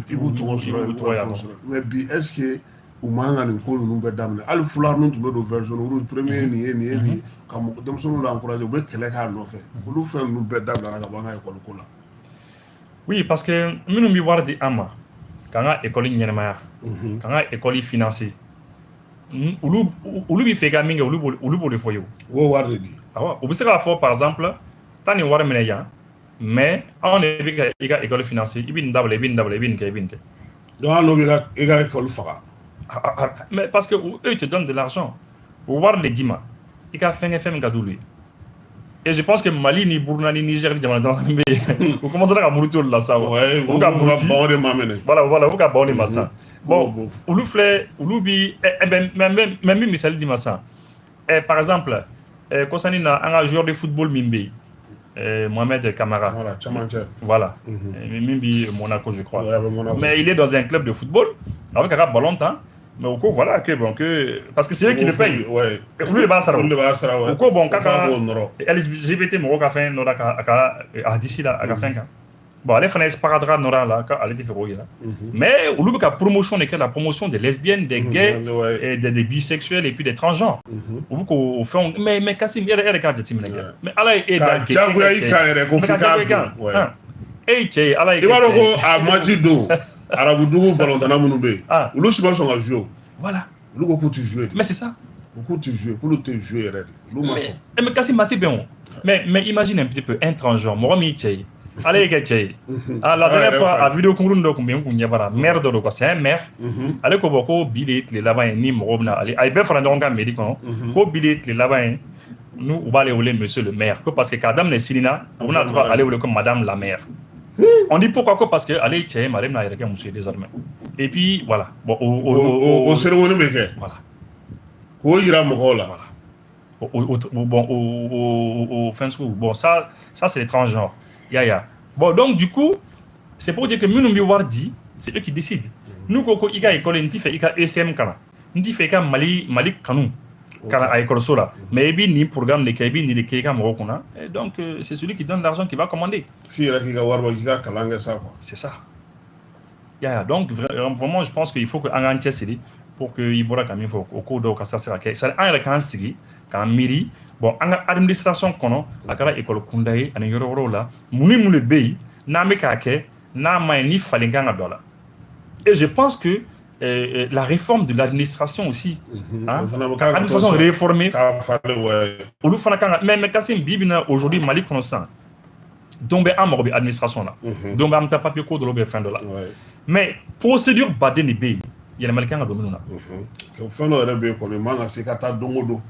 S1: i b'u tɔgɔ sɔrɔ, i b'u ka fɛnw sɔrɔ. Mais bi, est ce que u man ka nin ko ninnu bɛɛ daminɛ? Hali foulard ninnu tun bɛ don vert, jaune, rouge, premier nin ye nin ye nin ye, ka denmisɛnninw la encourager, u bɛ kɛlɛ k'a nɔfɛ. Olu fɛn ninnu bɛɛ dabilara ka bɔ an ka école ko la.
S2: Oui, parce que minnu bɛ wari di an ma k'an ka école ɲɛnɛmaya, k'an ka école financer, olu bɛ fɛ i ka min kɛ, olu b'o de fɔ ye o.
S1: U b'o wari de di.
S2: Awɔ, u bɛ se k'a fɔ par exemple, taa nin wari minɛ yan, mais anw de bɛ ka i ka école financer, i bɛ nin dabila, i bɛ nin dabila, i bɛ nin kɛ, i bɛ nin kɛ.
S1: Donc hali n'o bɛ i ka école faga.
S2: Mais parce que eux, ils te donnent de l'argent. U wari de d'i ma, i ka fɛn kɛ fɛn min ka d'olu ye. Et je pense que Mali ni Burkina ni Niger ni jamana damadɔ bɛ yen, u commencera ka muruti olu la sa.
S1: Ouais, u ka ban o de ma minɛ.
S2: Voilà, u ka ban o de ma sa. Bon, olu filɛ, olu bi mais n bɛ misali d'i ma sisan. Par exemple, kɔsani na, an ka joueur de football min bɛ yen, Mohamed Kamara.
S1: Voilà, camancɛ.
S2: Voilà. Min bi Monaco, je crois.
S1: Ouais, Monaco.
S2: Mais il est dans un club de football avec un ballon tan. Mais au ko voilà que bon que parce que c'est eux qui le payent. Olu de b'a sara.
S1: Olu de b'a sara, ouais.
S2: U ko bon k'a ka
S1: b'o nɔrɔ.
S2: LGBT mɔgɔw ka fɛn nɔrɔ a ka a disi la, a ka fɛn kan. Bon, ale fana ye sparadrap nɔrɔ a la, k'ale tɛ fɛ k'o yira. Mais olu bɛ ka promotion de kɛ, la promotion des lesbiennes, des gays, et des bisexuels et puis des transgenres. U bɛ k'o fɛnw, mais Kassim, e yɛrɛ k'a jateminɛ kɛ. Mais Ala ye e da
S1: kɛ. Ka diyagoya i kan yɛrɛ ko f'i k'a
S2: don. E ye cɛ ye, Ala ye.
S1: I b'a dɔn ko a match don, arabu dugu balontanna minnu bɛ yen, olu si ma sɔn ka jouer o.
S2: Voilà.
S1: Olu ko k'u tɛ jouer de.
S2: Mais c'est ça.
S1: U k'u tɛ jouer, k'olu tɛ jouer yɛrɛ de. Olu ma sɔn.
S2: Mais Kassim, ma tɛ bɛn o. Mais imagine un petit peu un transgenre, mɔgɔ min cɛ ye, ale ye kɛ cɛ ye. Ah, la dernière fois, a vidéo kunkurunin dɔ tun bɛ yen, n kun ɲɛ b'a la, maire dɔ don quoi, c'est un maire. Ale ko bon, ko bi de ye tile laban ye ni mɔgɔw bɛna ale, a ye bɛɛ fara ɲɔgɔn kan mairie kɔnɔ, ko bi de ye tile laban ye n'u u b'ale wele monsieur le maire, ko parce que k'a daminɛ sini na, u bɛna to ka ale wele ko madame la maire. On dit pourquoi? Ko parce que ale ye cɛ ye, mais ale bɛna a yɛrɛ kɛ muso ye désormais. Et puis voilà. Bon,
S1: o cérémonie bɛ kɛ.
S2: Voilà.
S1: K'o yira mɔgɔw la.
S2: Voilà. Bon, au fin sugu. Bon, ça c'est les transgenres. Ya ya. Bon, donc du coup, c'est pour dire que minnu bɛ wari di, c'est eux qui décident. N'u ko ko i ka école, n t'i fɛ i ka ECM kalan, n t'i fɛ i ka Mali kanu. Ka na a ekɔliso la, mais i bɛ nin programme de kɛ, i bɛ nin de kɛ i ka mɔgɔw kunna. Et donc c'est celui qui donne l'argent qui va commander.
S1: F'i yɛrɛ k'i ka wari bɔ k'i ka kalan kɛ sa quoi.
S2: C'est ça. Ya, donc vraiment, je pense qu'il faut que an k'an cɛsiri pour que i bɔra ka min fɔ, o ko dɔw ka se ka kɛ. C'est à dire an yɛrɛ k'an sigi k'an miiri, bon, an ka administration kɔnɔ, a kɛra école kunda ye ani yɔrɔ wɛrɛw la, mun ni mun de bɛ yen n'an bɛ k'a kɛ n'a ma ɲi, ni falen kan ka don a la. Et je pense que la réforme de l'administration aussi, hein, administration réformée, olu fana kan ka. Mais Kassim, bi bi in na, aujourd'hui, Mali kɔnɔ sisan, don bɛ an mago bɛ administration na, don bɛ an bɛ taa papier ko dɔ bɛ fɛn dɔ la, mais procédure baden de bɛ yen, yɛlɛmali kan ka don minnu na.
S1: Fɛn dɔ yɛrɛ bɛ yen kɔni, man ka se ka taa don o don.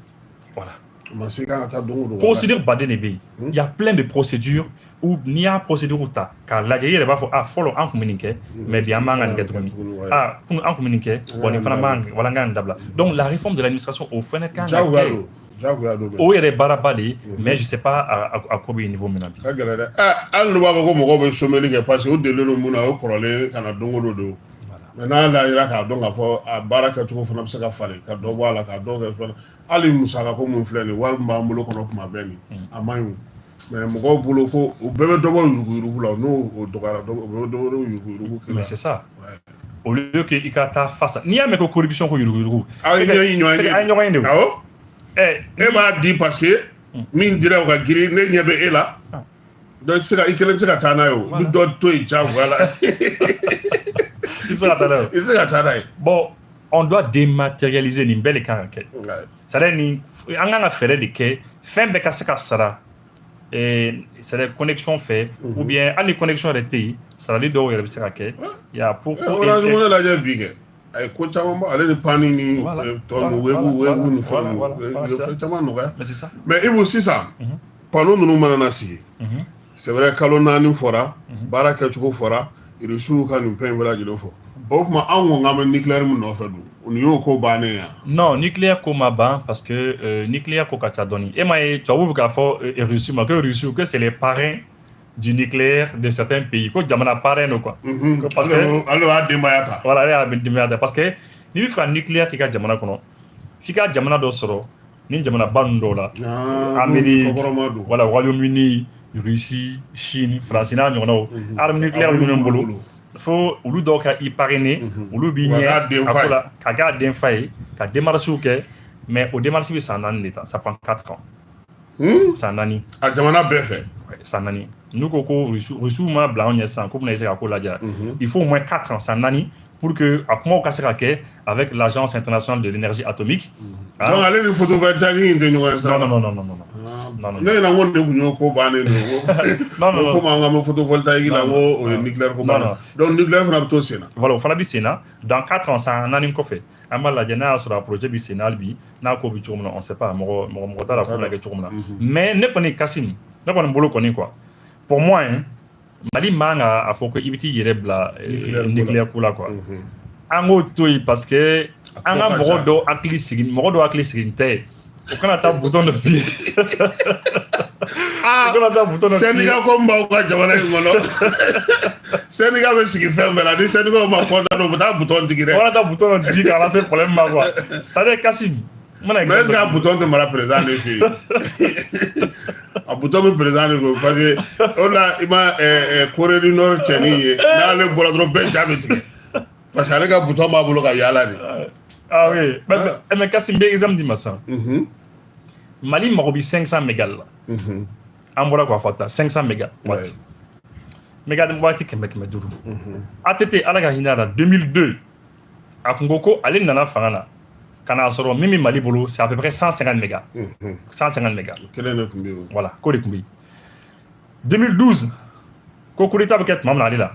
S2: Voilà.
S1: Ma se kan ka taa don o don.
S2: Procédure baden de bɛ yen. Il y a plein de procédures où n'i y'a procédure ta k'a lajɛ, i yɛrɛ b'a fɔ: ah, fɔlɔ an tun bɛ nin kɛ, mais bi an man ka nin kɛ tuguni. Ah, kunun an tun bɛ nin kɛ, bon, nin fana man, wala an ka nin dabila. Donc la réforme de l'administration, o fana kan ka kɛ.
S1: Jagoya don.
S2: O yɛrɛ baaraba de ye, mais je sais pas a ko bɛ niveau min na bi.
S1: Ka gɛlɛn dɛ. Hali n'u b'a fɔ ko mɔgɔw bɛ somɛli kɛ, parce que o delilen don mun na, o kɔrɔlen ka na don o don don. Mais n'a y'a jira k'a dɔn k'a fɔ a baara kɛcogo fana bɛ se ka falen, ka dɔ bɔ a la, ka dɔ kɛ fana, hali musaka ko mun filɛ nin ye, wari min b'an bolo kɔnɔ kuma bɛɛ nin, a man ɲi o. Mais mɔgɔw bolo ko o bɛɛ bɛ dɔ bɔ yuruguyurugu la, n'o o dɔgɔyara, o bɛ dɔ bɔ yuruguyurugu.
S2: Mais c'est ça. Au lieu que i ka taa face, n'i y'a mɛn ko corruption, ko yuruguyurugu.
S1: Aw ye ɲɔgɔn
S2: ye, an ye ɲɔgɔn ye de o.
S1: Awɔ. E b'a di parce que min dira o ka girin, ne ɲɛ bɛ e la. Donc i tɛ se ka, i kelen tɛ se ka taa n'a ye o. I bɛ dɔ to yen diyagoya la.
S2: I tɛ se ka taa n'a ye o.
S1: I tɛ se ka taa n'a ye.
S2: Bon, on doit dématérialiser, nin bɛɛ de kan ka kɛ. C'est à dire nin, an kan ka fɛɛrɛ de kɛ, fɛn bɛɛ ka se ka sara, c'est à dire connexion fɛ, ou bien hali ni connexion yɛrɛ tɛ yen, sarali dɔw yɛrɛ bɛ se ka kɛ. Ya pour
S1: Orange Money lajɛ bi kɛ. A ye ko caman bɔ ale ni panni ni tɔ ninnu, Wave ni fɛn ninnu, u ye fɛn caman nɔgɔya.
S2: Mais c'est ça.
S1: Mais Ibu, sisan panneau ninnu mana na sigi, c'est vrai, kalo 4 fɔra, baara kɛcogo fɔra, Irisiw ka nin fɛn in bɛɛ lajɛlen fɔ. O tuma anw ko k'an bɛ nucléaire min nɔfɛ dun, nin y'o ko bannen ye.
S2: Non, nucléaire ko ma ban, parce que nucléaire ko ka ca dɔɔni. E m'a ye, tubabuw bɛ k'a fɔ Russie ma que c'est les parrains du nucléaire de certains pays, ko jamana parrain don quoi.
S1: Parce que ale b'a denbaya ta.
S2: Voilà, ale y'a denbaya ta, parce que n'i bɛ fɛ ka nucléaire k'i ka jamana kɔnɔ, f'i ka jamana dɔ sɔrɔ ni jamanaba ninnu dɔw la. Amérique, voilà, Royaume-Uni, Russie, Chine, France n'a ɲɔgɔnnaw, arme nucléaire minnu bolo, fo olu dɔw ka i parrainer, olu b'i ɲɛ a ko la ka k'a denfa ye, ka démarches kɛ. Mais o démarche bɛ san 4 de ta, ça prend 4 ans. San 4.
S1: A jamana bɛɛ fɛ.
S2: San 4. N'u ko ko Rusiw mana bila anw ɲɛ sisan k'u bɛna essayer ka ko lajɛ, il faut au moins 4 ans, san 4, pour que a kumaw ka se ka kɛ avec l'Agence internationale de l'énergie atomique.
S1: Donc ale ni photovoltaïque in tɛ ɲɔgɔn ye sa.
S2: Non, non, non, non, non, non.
S1: Ne ɲɛna ko ne kun y'o ko bannen don.
S2: Non, non, non.
S1: Komi an ka photovoltaïque la, ko o ye nucléaire ko bannen. Donc nucléaire fana bɛ to sen na.
S2: Voilà, o fana bɛ sen na. Dans 4 ans, san 4 kɔfɛ, an b'a lajɛ n'a y'a sɔrɔ a projet bɛ sen na hali bi, n'a ko bɛ cogo min na, on sait pas, mɔgɔ mɔgɔ mɔgɔ t'a la ko bɛna kɛ cogo min na. Mais ne kɔni, Kassim, ne kɔni bolo kɔni quoi. Pour moi, hein, Mali man ka a fɔ ko i bɛ t'i yɛrɛ bila nucléaire ko la quoi. An k'o to yen, parce que an ka mɔgɔ dɔw hakili sigi, mɔgɔ dɔw hakili sigi tɛ, o kana taa bouton dɔ appuyer.
S1: O kana taa bouton dɔ appuyer. Syndicat ko min b'aw ka jamana in kɔnɔ, syndicat bɛ sigi fɛn bɛɛ la, ni syndicat ma content, u bɛ taa bouton digi dɛ.
S2: O kana taa bouton dɔ digi k'a lase problème ma quoi. C'est à dire, Kassim, n bɛna
S1: Mais est-ce que a bouton tɛ mara président de fɛ yen? A bouton bɛ président de fɛ, parce que o la i ma Corée du Nord cɛnin ye, n'ale bɔra dɔrɔn bɛɛ ja bɛ tigɛ, parce que ale ka bouton b'a bolo ka yaala de.
S2: Ah oui, mais Kassim, n bɛ exemple d'i ma sisan. Mali mago bɛ 500 méga la. An bɔra k'a fɔ tan, 500 méga watt. Méga waati 500 500. ATT, Ala ka hinɛ a la, 2002, a kun ko ko ale nana fanga na ka n'a sɔrɔ min bɛ Mali bolo, c'est à peu près 150 méga. 150 méga.
S1: Kelen de tun bɛ yen.
S2: Voilà, k'o de tun bɛ yen. 2012, ko coup d'état bɛ kɛ tuma min na ale la,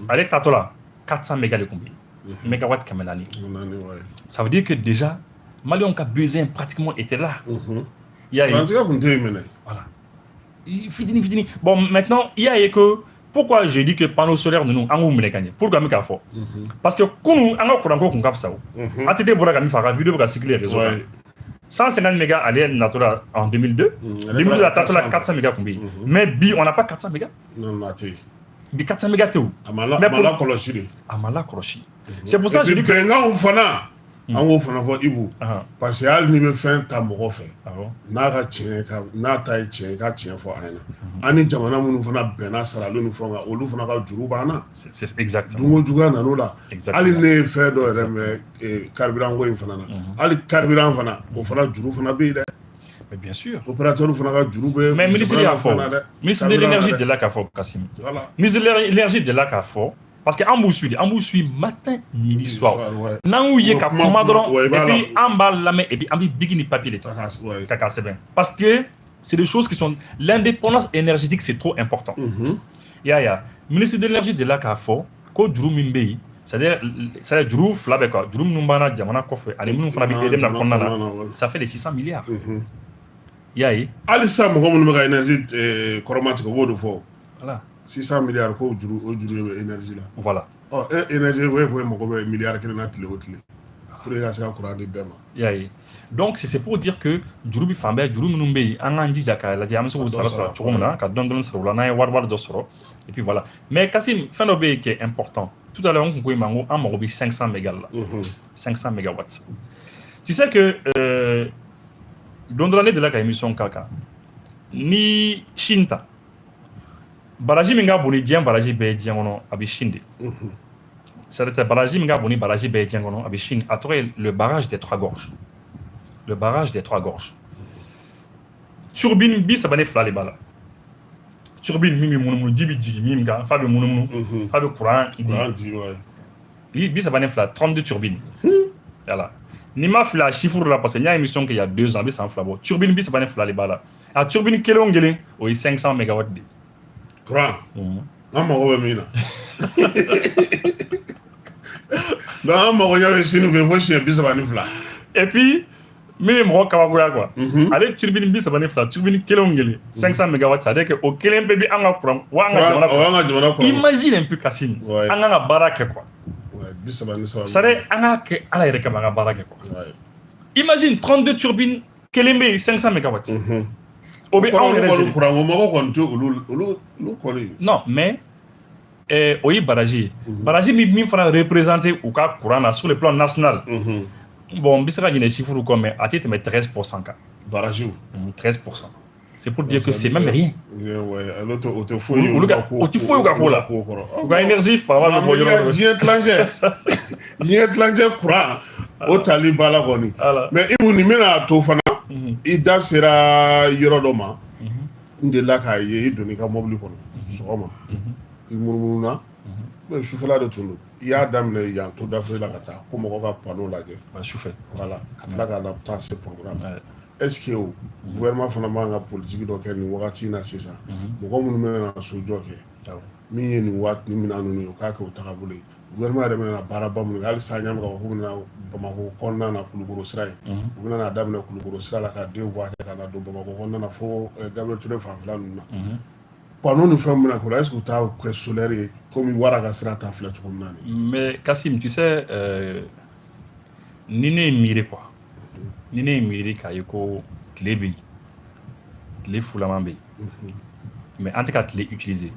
S2: ale taatɔ la, 400 méga de tun bɛ yen. Mégawatt 400. Ça veut dire que déjà, Maliens ka besoin pratiquement était là. Il y a
S1: Kurantigɛ tun tɛ yen minɛ.
S2: Voilà. Fitini fitini. Bon, maintenant, il y a que pourquoi je dis que panneau solaire ninnu, an k'u minɛ ka ɲɛ. Pourquoi an bɛ k'a fɔ? Parce que kunun an ka kuranko kun ka fisa o. ATT bɔra ka min fɔ, a ka vidéo bɛ ka circuler réseau kan. 150 mégas ale natɔ la en 2002. 2012 a taatɔ la, 400 mégas kun bɛ yen. Mais bi, on n'a pas 400 mégas.
S1: Non, non, a tɛ yen.
S2: Bi 400 mégas tɛ o.
S1: A ma la, a ma lakɔlɔsi de.
S2: A ma lakɔlɔsi. C'est pour ça que je dis que
S1: bɛnkanw fana An k'o fana fɔ, Ibu, parce que hali n'i bɛ fɛn ta mɔgɔ fɛ, n'a ka tiɲɛ ka n'a ta ye tiɲɛ, i ka tiɲɛ fɔ a ɲɛna. An ni jamana minnu fana bɛnna sarali ni fɛnw kan, olu fana ka juru b'an na.
S2: Exactement.
S1: Dunko juguya nan'o la. Hali ne ye fɛn dɔ yɛrɛ mɛn carburant ko in fana na, hali carburant fana, o fana juru fana bɛ yen dɛ.
S2: Mais bien sûr.
S1: Opérateur fana ka juru bɛ.
S2: Mais ministre y'a fɔ, ministre de l'énergie delila k'a fɔ, Kassim.
S1: Voilà.
S2: Ministre de l'énergie delila k'a fɔ, parce que an b'u suit, an b'u suit matin, midi, soir. N'an y'u ye ka kuma dɔrɔn, et puis an b'a lamɛn, et puis an bɛ bic ni papier de ta ka k'a sɛbɛn. Parce que c'est des choses qui sont, l'indépendance énergétique, c'est trop important. I y'a ye, ministre de l'énergie delila k'a fɔ ko juru min bɛ yen, c'est-à-dire juru fila bɛ quoi, juru minnu b'an na jamana kɔfɛ ani minnu fana bɛ EDM na kɔnɔna na, ça fait les 600 milliards. I y'a ye.
S1: Hali sisan, mɔgɔ minnu bɛ ka énergie kɔrɔma tigɛ, u b'o de fɔ.
S2: Voilà.
S1: 600 milliards ko juru, o juru bɛ énergie la.
S2: Voilà.
S1: Ɔ, e énergie, o ye ko mago bɛ miliyari 1 na tile o tile pour que ka se ka courant di bɛɛ ma.
S2: I y'a ye. Donc c'est pour dire que juru bi fan bɛɛ, juru minnu bɛ yen, an k'an jija k'a lajɛ an bɛ se k'o sara sɔrɔ cogo min na, ka dɔɔni dɔɔni sara o la, n'an ye wari dɔ sɔrɔ, et puis voilà. Mais Kassim, fɛn dɔ bɛ yen qui est important. Tout à l'heure, n kun ko i ma n ko an mago bɛ 500 méga la. 500 mégawatts. Tu sais que don dɔ la, ne delila ka émission k'a kan. Ni Chine ta, baraji min ka bon ni diɲɛ baraji bɛɛ ye diɲɛ kɔnɔ, a bɛ Chine de. C'est baraji min ka bon ni baraji bɛɛ ye diɲɛ kɔnɔ, a bɛ Chine. A tɔgɔ ye le barrage des Trois Gorges. Le barrage des Trois Gorges. Turbine 32 de b'a la. Turbine min bɛ munumunu, ji bɛ jigin min kan, f'a bɛ munumunu, f'a bɛ courant di.
S1: Courant di, ouais.
S2: 32, 32 turbines. Voilà. N'i ma fili a chiffre la, parce que n y'a émission kɛ il y a 2 ans, a bɛ san 2 bɔ. Turbine 32 de b'a la. A turbine kelen o kelen, o ye 500 mégawatts de ye.
S1: Courant. An mago bɛ min na. Donc an mago ɲɛ bɛ sini fɛ fo siɲɛ 32.
S2: Et puis min bɛ mɔgɔ kabakoya quoi, ale turbine 32, turbine kelen o kelen 500 mégawatts, c'est à dire que o kelen bɛɛ bɛ an ka courant wa an ka jamana.
S1: O y'an ka jamana courant.
S2: Imagine un peu, Kassim, an kan ka baara kɛ quoi.
S1: Ouais, 33.
S2: C'est à dire an k'a kɛ Ala yɛrɛ kama, an ka baara kɛ quoi. Imagine 32 turbines, kelen bɛ yen 500 mégawatts. O bɛ anw yɛrɛ
S1: gérer. Courant ko mago kɔni tɛ olu kɔni.
S2: Non, mais o ye baraji ye. Baraji min fana représenté u ka courant na sur le plan national. Bon, n bɛ se ka ɲinɛ chiffre kɔ, mais a tɛ tɛmɛ 13% kan.
S1: Barajiw.
S2: 13%. C'est pour dire que c'est même rien.
S1: Ouais, o tɛ foyi ye.
S2: Olu ka o tɛ foyi u ka ko la. U ka énergie fanba bɛ bɔ yɔrɔ dɔ.
S1: Diɲɛ tilancɛ courant o tali ba la kɔni. Mais Ibu, nin bɛna to fana, i da sera yɔrɔ dɔ ma, n delila k'a ye, i donna i ka mobili kɔnɔ sɔgɔma, i munumununa, mais sufɛla de tun don, i y'a daminɛ yan to dafere la ka taa ko mɔgɔ ka panneau lajɛ.
S2: Sufɛ.
S1: Voilà, ka tila ka na taa se pɔnkura la. Est ce que o gouvernement fana man ka politique dɔ kɛ nin wagati in na sisan, mɔgɔ minnu bɛna na sojɔ kɛ, min ye nin waati ni minɛn ninnu ye, o k'a kɛ o tagabolo ye? Gouvernement yɛrɛ bɛna baaraba minnu kɛ hali sisan, an ɲa bɛ k'a fɔ k'u bɛna Bamakɔ kɔnɔna na Kulukoro sira ye, u bɛna n'a daminɛ Kulukoro sira la ka deux voies kɛ ka na don Bamakɔ kɔnɔna na fo Gabriel Touré fanfɛla ninnu na. Panneau ni fɛn min bɛna k'o la, est ce que u t'a kɛ solaire ye komi wara ka sira ta filɛ cogo min na nin?
S2: Mais Kassim, tu sais, ni ne ye miiri quoi, ni ne ye miiri k'a ye ko tile bɛ yen, tile fulaman bɛ yen, mais an tɛ ka tile utiliser,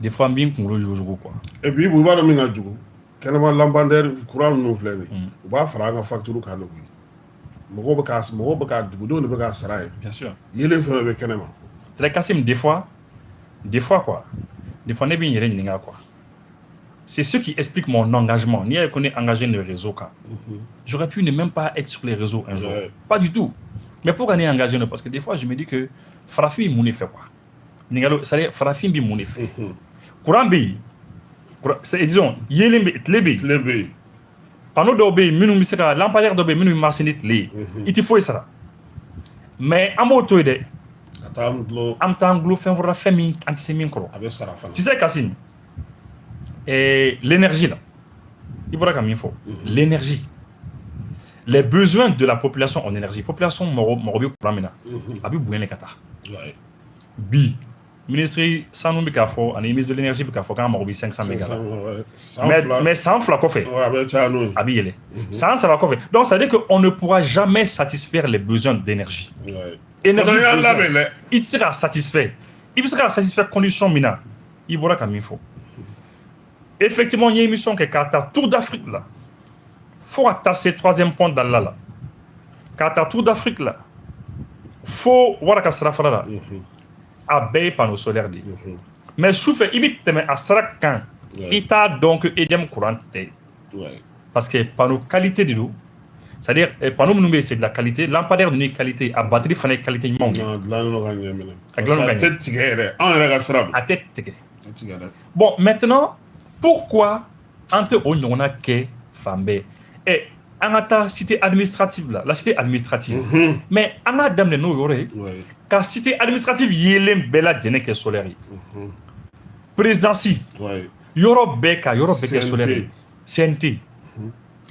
S2: des fois n b'i kunkolo yugujugu quoi.
S1: Et puis, i b'a dɔn min ka jugu, kɛnɛma lampadaire courant ninnu filɛ nin ye, u b'a fara an ka facture kan de koyi. Mɔgɔw bɛ ka dugudenw de bɛ k'a sara ye.
S2: Bien sûr.
S1: Yelen fɛn fɛn bɛ kɛnɛma.
S2: C'est Kassim, des fois quoi, des fois ne bɛ n yɛrɛ ɲininka quoi. C'est ce qui explique mon engagement. N'i y'a ye ko ne engagé le réseau kan, j'aurais pu ne même pas être sur les réseaux un jour. Pas du tout. Mais pourquoi ne engagé? Parce que des fois je me dis que farafin mun de fɛ quoi. Ɲininkali, c'est-à-dire farafin bɛ mun de fɛ? Courant bɛ yen, c'est, disons, yelen bɛ, tile bɛ yen.
S1: Tile bɛ yen.
S2: Panneau dɔw bɛ yen minnu bɛ se ka, lampadaire dɔw bɛ yen minnu bɛ marcher ni tile ye, i tɛ foyi sara. Mais an b'o to yen dɛ.
S1: Ka taa an dulon.
S2: An bɛ taa an dulon fɛn wɛrɛ la, fɛn min an tɛ se min kɔrɔ.
S1: A bɛ sara fana.
S2: Tu sais, Kassim, l'énergie là, i bɔra ka min fɔ, l'énergie, les besoins de la population en énergie, population mɔgɔ mɔgɔ bɛ courant min na, a bɛ bonya de ka taa. Bi ministre sanu bɛ k'a fɔ ani ministre de l'énergie bɛ k'a fɔ k'an mago bɛ 500 méga la. Mais san 2 kɔfɛ,
S1: a bɛ caya n'o ye.
S2: A bɛ yɛlɛ. San 3 kɔfɛ, donc ça veut dire que on ne pourra jamais satisfaire les besoins d'énergie. Énergie,
S1: labɛn dɛ.
S2: I tɛ se k'a satisfaire. I bɛ se k'a satisfaire condition min na, i bɔra ka min fɔ. Effectivement, n ye émission kɛ k'a ta Tour d'Afrique la. Fo ka taa se troisième pont dalila la, k'a ta Tour d'Afrique la fo Wara ka sirafara la, a bɛɛ ye panneau solaire de ye. Mais sufɛ, i bɛ tɛmɛ a sira kan, i t'a dɔn que EDM courant tɛ, parce que panneau qualité de don. C'est-à-dire panneau minnu bɛ yen, c'est de la qualité. Lampadaire ninnu ye qualité, a batterie fana ye qualité ɲumanw ye.
S1: A dilannen don ka ɲɛ minɛ.
S2: A dilannen don ka
S1: A tɛ tigɛ yɛrɛ, anw yɛrɛ ka sira don.
S2: A tɛ tigɛ.
S1: A tɛ tigɛ dɛ.
S2: Bon, maintenant, pourquoi an tɛ o ɲɔgɔnna kɛ fan bɛɛ? Ɛ, an ka taa cité administrative la, la cité administrative. Mais an k'a daminɛ n'o yɔrɔ ye, ka cité administrative yeelen bɛɛ lajɛlen kɛ solaire ye. Présidence, yɔrɔ bɛɛ, ka yɔrɔ bɛɛ kɛ solaire ye. CNT,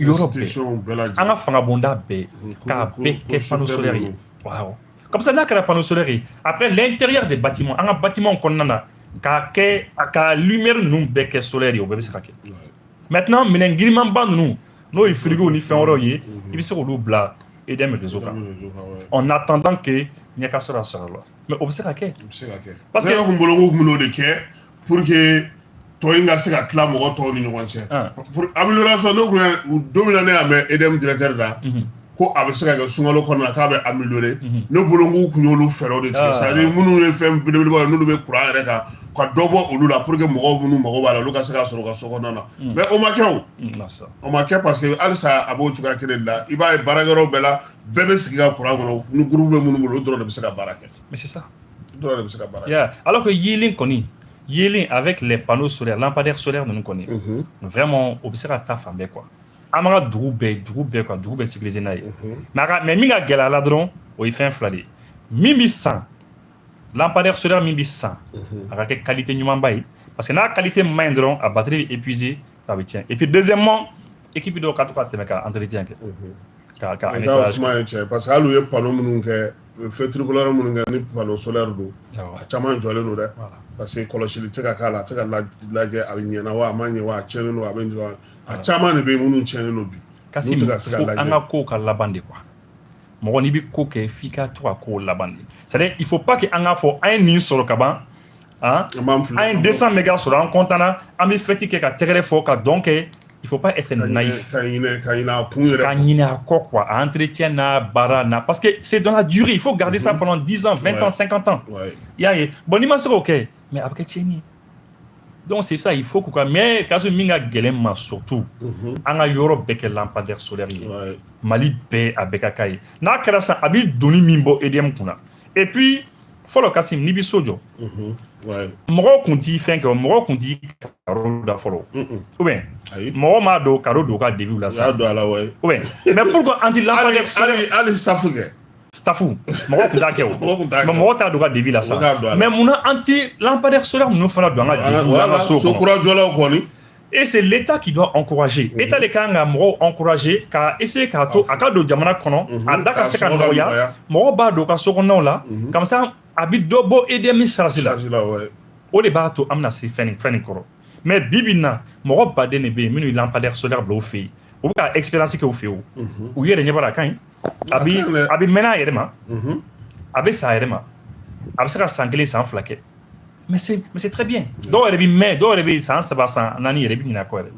S2: yɔrɔ bɛɛ.
S1: Institution bɛɛ lajɛlen.
S2: An ka fangabonda bɛɛ, k'a bɛɛ kɛ panneau solaire ye. Waaw, comme ça, n'a kɛra panneau solaire ye, après, l'intérieur des bâtiments, an ka bâtiment kɔnɔna na, k'a kɛ ka lumière ninnu bɛɛ kɛ solaire ye, o bɛɛ bɛ se ka kɛ. Maintenant, minɛn girimanba ninnu, n'o ye frigo ni fɛn wɛrɛw ye, i bɛ se k'olu bila EDM réseau kan en attendant que ɲɛ ka sɔrɔ a sɔrɔ la. Mais o bɛ se ka kɛ.
S1: O bɛ se ka kɛ.
S2: Parce
S1: ne yɛrɛ kun bolo k'u kun bɛn'o de kɛ pour que tɔ in ka se ka tila mɔgɔ tɔw ni ɲɔgɔn cɛ. Pour amélioration, ne kun ye don min na ne y'a mɛn EDM directeur da ko a bɛ se ka kɛ sunkalo kɔnɔna na k'a bɛ améliorer, ne bolo k'u kun y'olu fɛɛrɛw de tigɛ. C'est à dire minnu ye fɛn belebelebaw ye, n'olu bɛ courant yɛrɛ kan, ka dɔ bɔ olu la pour que mɔgɔw minnu mago b'a la, olu ka se k'a sɔrɔ u ka so kɔnɔna na. Mais o ma kɛ o.
S2: Non, ça.
S1: O ma kɛ, parce que halisa a b'o cogoya kelen de la. I b'a ye, baarakɛyɔrɔ bɛɛ la, bɛɛ bɛ sigi ka courant kɔnɔ. Ni groupe bɛ minnu bolo, olu dɔrɔn de bɛ se ka baara kɛ.
S2: Mais c'est ça.
S1: Olu dɔrɔn de bɛ se ka baara kɛ.
S2: Yeah. Alors que yeelen kɔni, yeelen avec les panneaux solaires, lampadaires solaires ninnu kɔni, vraiment, o bɛ se ka taa fan bɛɛ quoi. An b'an ka dugu bɛɛ, dugu bɛɛ quoi, dugu bɛɛ sécuriser n'a ye. Mais a ka, mais min ka gɛlɛ a la dɔrɔn, o ye fɛn fila de ye. Min bɛ san, lampadaire solaire min bɛ san, a ka kɛ qualité ɲumanba ye, parce que n'a qualité man ɲi dɔrɔn, a batterie bɛ épuiser, a bɛ tiɲɛ. Et puis deuxièmement, équipe dɔw ka to ka tɛmɛ ka entretien kɛ, ka
S1: I ka
S2: nettoyage.
S1: Kuma ye tiɲɛ, parce que hali u ye panneau minnu kɛ, feu tricolore minnu kɛ ni panneau solaire don, a caman jɔlen don dɛ, parce que kɔlɔsili tɛ ka k'a la, a tɛ ka lajɛ a ɲɛna wa, a ma ɲɛ wa, a tiɲɛnen don, a bɛ nin, a caman de bɛ yen minnu tiɲɛnen don bi.
S2: Kasi
S1: n'u tɛ ka se ka
S2: fo
S1: lajɛ.
S2: An ka kow ka laban de quoi. Mɔgɔ, n'i bɛ ko kɛ, f'i ka to ka kow laban de. C'est à dire, il faut pas que an k'a fɔ an ye nin sɔrɔ ka ban han.
S1: An b'an fili.
S2: An ye 200 mégas sɔrɔ, an content na, an bɛ fête kɛ, ka tɛgɛrɛ fɔ, ka dɔn kɛ. Il faut pas être naïf.
S1: Ka ɲinɛ a kun yɛrɛ.
S2: Ka ɲinɛ a kɔ quoi, a entretien n'a baara n'a, parce que c'est dans la durée, il faut garder ça pendant 10 ans, 20 ans, 50 ans. I y'a ye? Bon, n'i ma se k'o kɛ, mais a bɛ kɛ tiɲɛni ye. Donc c'est ça, il faut k'u ka, mais k'a sɔrɔ min ka gɛlɛn ma, surtout an ka yɔrɔ bɛɛ kɛ lampadaire solaire ye. Mali bɛɛ, a bɛɛ ka k'a ye. N'a kɛra sisan, a bɛ doni min bɔ EDM kunna. Et puis fɔlɔ, Kasim, n'i bɛ so jɔ, mɔgɔw kun t'i fɛn kɛ o, mɔgɔw kun t'i carreau da fɔlɔ, ou bien
S1: Ayi.
S2: mɔgɔw m'a don carreau don u ka devis la
S1: U y'a
S2: sa,
S1: don a la, ouais.
S2: ou bien, mais pourquoi an ti lampadaire solaire?
S1: Hali staff kɛ.
S2: Staff, mɔgɔw kun t'a kɛ o.
S1: Mɔgɔw kun t'a kɛ.
S2: Mais mɔgɔw t'a don u ka devis la sa.
S1: U k'a don a la.
S2: Mais munna an ti lampadaire solaire ninnu fana don an ka devis la, an ka so
S1: So
S2: kɔnɔ?
S1: Kura jɔlaw kɔni.
S2: Et c'est l'État qui doit encourager. État de kan ka mɔgɔw encourager ka essayer k'a to a ka don jamana kɔnɔ, a da ka se ka
S1: K'a sɔngɔ ka
S2: nɔgɔya,
S1: nɔgɔya.
S2: Mɔgɔw b'a don u ka so kɔnɔnaw la. Comme ça, a bɛ dɔ bɔ EDM charge la.
S1: Charge la, ouais.
S2: O de b'a to an bɛna se fɛn nin kɔrɔ. Mais bi bi in na, mɔgɔ baden de bɛ yen minnu ye lampadaire solaire bila u fɛ yen. U bɛ ka expérience kɛ u fɛ yen o. U yɛrɛ ɲɛ b'a la, a ka ɲi. A
S1: A
S2: bi
S1: ka ɲi dɛ.
S2: A bɛ mɛnɛ a yɛrɛ ma. A bɛ sa a yɛrɛ ma. A bɛ se ka san 1, san 2 kɛ. Mais c'est très bien. Dɔw yɛrɛ bɛ mɛn, dɔw yɛrɛ bɛ san 3, san 4 yɛrɛ, i bɛ ɲinɛ a kɔ yɛrɛ.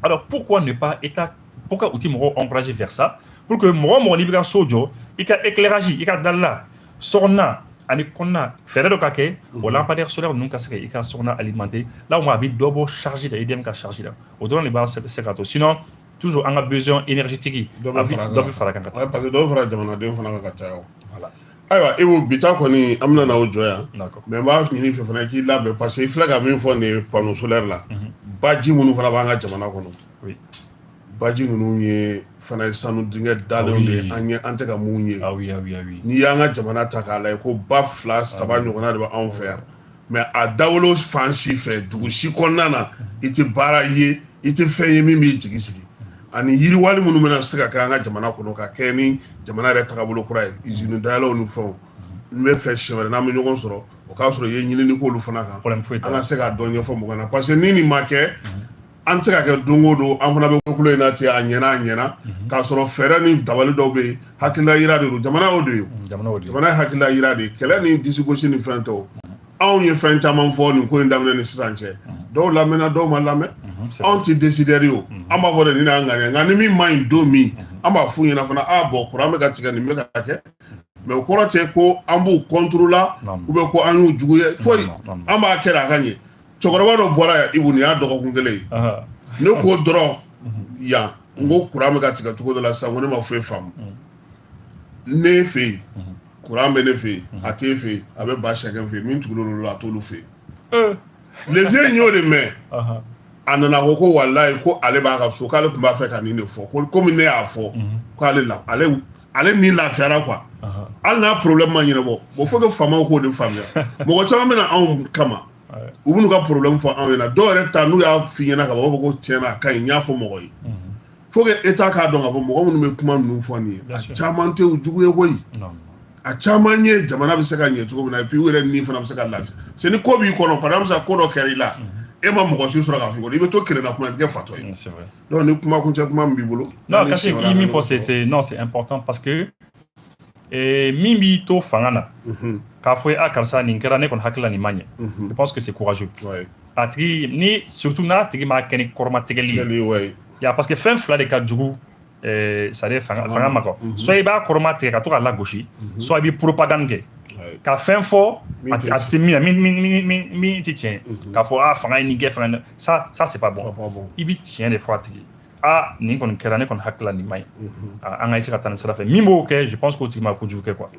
S2: Alors pourquoi ne pas État, pourquoi u ti mɔgɔw encourager vers ça, pour que mɔgɔ o mɔgɔ n'i bɛ ka so jɔ, i ka éclairage, i ka dalila, sokɔnɔna ani kɔnɔna, fɛɛrɛ dɔ ka kɛ o lampadaire solaire ninnu ka se ka i ka sokɔnɔna alimenter là où a bɛ dɔ bɔ charge la, EDM ka charge la. O dɔrɔn de b'a se ka to. Sinon, toujours an ka besoin énergétique
S1: Dɔ bɛ
S2: a
S1: fara a
S2: bɛ
S1: kan.
S2: Dɔ bɛ fara a kan ka taa.
S1: Ouais, parce que dɔ bɛ fara jamanaden fana kan ka caya o.
S2: Voilà.
S1: Ayiwa Ibu, bi ta kɔni, an bɛna n'aw jɔ yan.
S2: D'accord.
S1: Mais n b'a ɲini i fɛ fana k'i labɛn, parce que i filɛ ka min fɔ nin ye panneau solaire la, baji minnu fana b'an ka jamana kɔnɔ, baji ninnu ye fana ye sanu dingɛ dalenw de ye, an ye an tɛ ka mun ye.
S2: Ah oui, ah oui, ah oui.
S1: N'i y'an ka jamana ta k'a lajɛ, ko ba fila saba ɲɔgɔnna de bɛ anw fɛ yan, mais a dawolo fan si fɛ, dugu si kɔnɔna na, i tɛ baara ye, i tɛ fɛn ye min b'i jigi sigi. Ani yiriwali minnu bɛna se ka kɛ an ka jamana kɔnɔ, ka kɛ ni jamana yɛrɛ tagabolo kura ye, usine dayɛlɛw ni fɛnw, n bɛ fɛ siɲɛ wɛrɛ n'an bɛ ɲɔgɔn sɔrɔ, o k'a sɔrɔ i ye ɲinini k'olu fana kan.
S2: Problème foyi t'a
S1: An
S2: la.
S1: ka se k'a dɔn ɲɛfɔ mɔgɔ na, parce que ni nin ma kɛ, an tɛ se ka kɛ don o don an fana bɛ kulo in na ten, a ɲɛna, a ɲɛna, k'a sɔrɔ fɛɛrɛ ni dabali dɔw bɛ yen. Hakilila yira de don, jamana y'o de ye.
S2: Jamana y'o de ye.
S1: Jamana ye hakilila yira de ye, kɛlɛ ni disigosi ni fɛn tɔw. Anw ye fɛn caman fɔ nin ko in daminɛ ni sisan cɛ, dɔw lamɛnna, dɔw ma lamɛn.
S2: C'est
S1: Anw ti décideur ye o. An b'a fɔ de, nin y'an ŋaniya, nka ni min man ɲi don min, an b'a f'u ɲɛna fana: a bɔn, kuran bɛ ka tigɛ, nin bɛ ka kɛ. Mais o kɔrɔ tɛ ko an b'u contre la ou bien ko an y'u jugu ye, foyi. An b'a kɛ a ka ɲɛ. Cɛkɔrɔba dɔ bɔra yan, Ibu, nin y'a dɔgɔkun kelen ye. Ne ko dɔrɔn yan, n ko kuran bɛ ka tigɛ cogo dɔ la sisan, ko ne ma foyi faamu. Ne fɛ yen, kuran bɛ ne fɛ yen, a t'e fɛ yen, a bɛ ba sɛgɛn fɛ yen, min tugulen don a t'olu fɛ yen. Le vieux y'o de mɛn, a nana ko walayi, ko ale b'a ka so, k'ale tun b'a fɛ ka nin de fɔ, ko komi ne y'a fɔ, k'ale la ale ale ni lafiyara quoi, hali n'a problème ma ɲɛnabɔ. Bon, faut que faamaw k'o de faamuya. Mɔgɔ caman bɛ na anw kama, u bɛ n'u ka problème fɔ anw ɲɛna. Dɔw yɛrɛ ta, n'u y'a f'i ɲɛna ka ban, u b'a fɔ ko tiɲɛna, a ka ɲi, n y'a fɔ mɔgɔ ye. Faut que État k'a dɔn k'a fɔ mɔgɔ minnu bɛ kuma ninnu fɔ nin ye, a caman tɛ u jugu ye koyi. A caman ye jamana bɛ se ka ɲɛ cogo min na, et puis u yɛrɛ ni fana bɛ se ka lafiya. C'est ni ko b'i kɔnɔ, par exemple sisan, ko dɔ kɛra i la, e ma mɔgɔ si sɔrɔ k'a f'i kɔnɔ, i bɛ to kelen na kuma, i bɛ kɛ fatɔ ye.
S2: C'est vrai.
S1: Donc ni kuma kuncɛ kuma min b'i bolo.
S2: Non, kasi i min fɔ, c'est non, c'est important parce que min b'i to fanga na k'a fɔ a karisa, nin kɛra, ne kɔni hakili la nin ma ɲɛ, je pense que c'est courageux. A tigi ni, surtout n'a tigi m'a kɛ ni kɔrɔmatigɛli ye ya, parce que fɛn fila de ka jugu, c'est à dire fanga ma quoi. Soit i b'a kɔrɔma tigɛ ka to k'a lagosi, soit i bɛ propagande kɛ ka fɛn fɔ a tɛ se min na, min tɛ tiɲɛ, k'a fɔ a fanga ye nin kɛ, fanga, ça c'est pas bon. I bɛ tiɲɛ de fɔ a tigi: a nin kɔni kɛra, ne kɔni hakili la nin ma ɲi, an ka essayer ka taa nin sira fɛ. Min b'o kɛ, je pense k'o tigi ma kojugu kɛ quoi.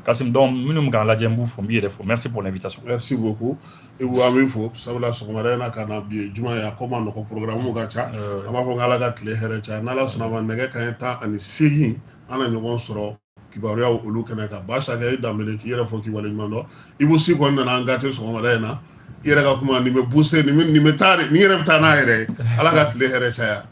S2: Kasim, donc minnu bɛ k'an lajɛ, n b'u fo, n b'i yɛrɛ fo. Merci pour l'invitation.
S1: Merci beaucoup, Ibu. An b'i fo, sabula sɔgɔmada in na ka na bi ye juma ye, a ko ma nɔgɔn, programme ka ca. An b'a fɔ k'Ala ka tile hɛrɛ caya. N'Ala sɔnna ma, nɛgɛ kanɲɛ 18, an na ɲɔgɔn sɔrɔ kibaruyaw olu kɛnɛ kan. Basa kɛ i Danbele, k'i yɛrɛ fɔ k'i waleɲuman dɔn. Ibu Si kɔni nana an gâter sɔgɔmada in na. I yɛrɛ ka kuma nin bɛ buse, nin bɛ taa de, nin yɛrɛ bɛ taa n'a yɛrɛ ye. Ala ka tile hɛrɛ caya.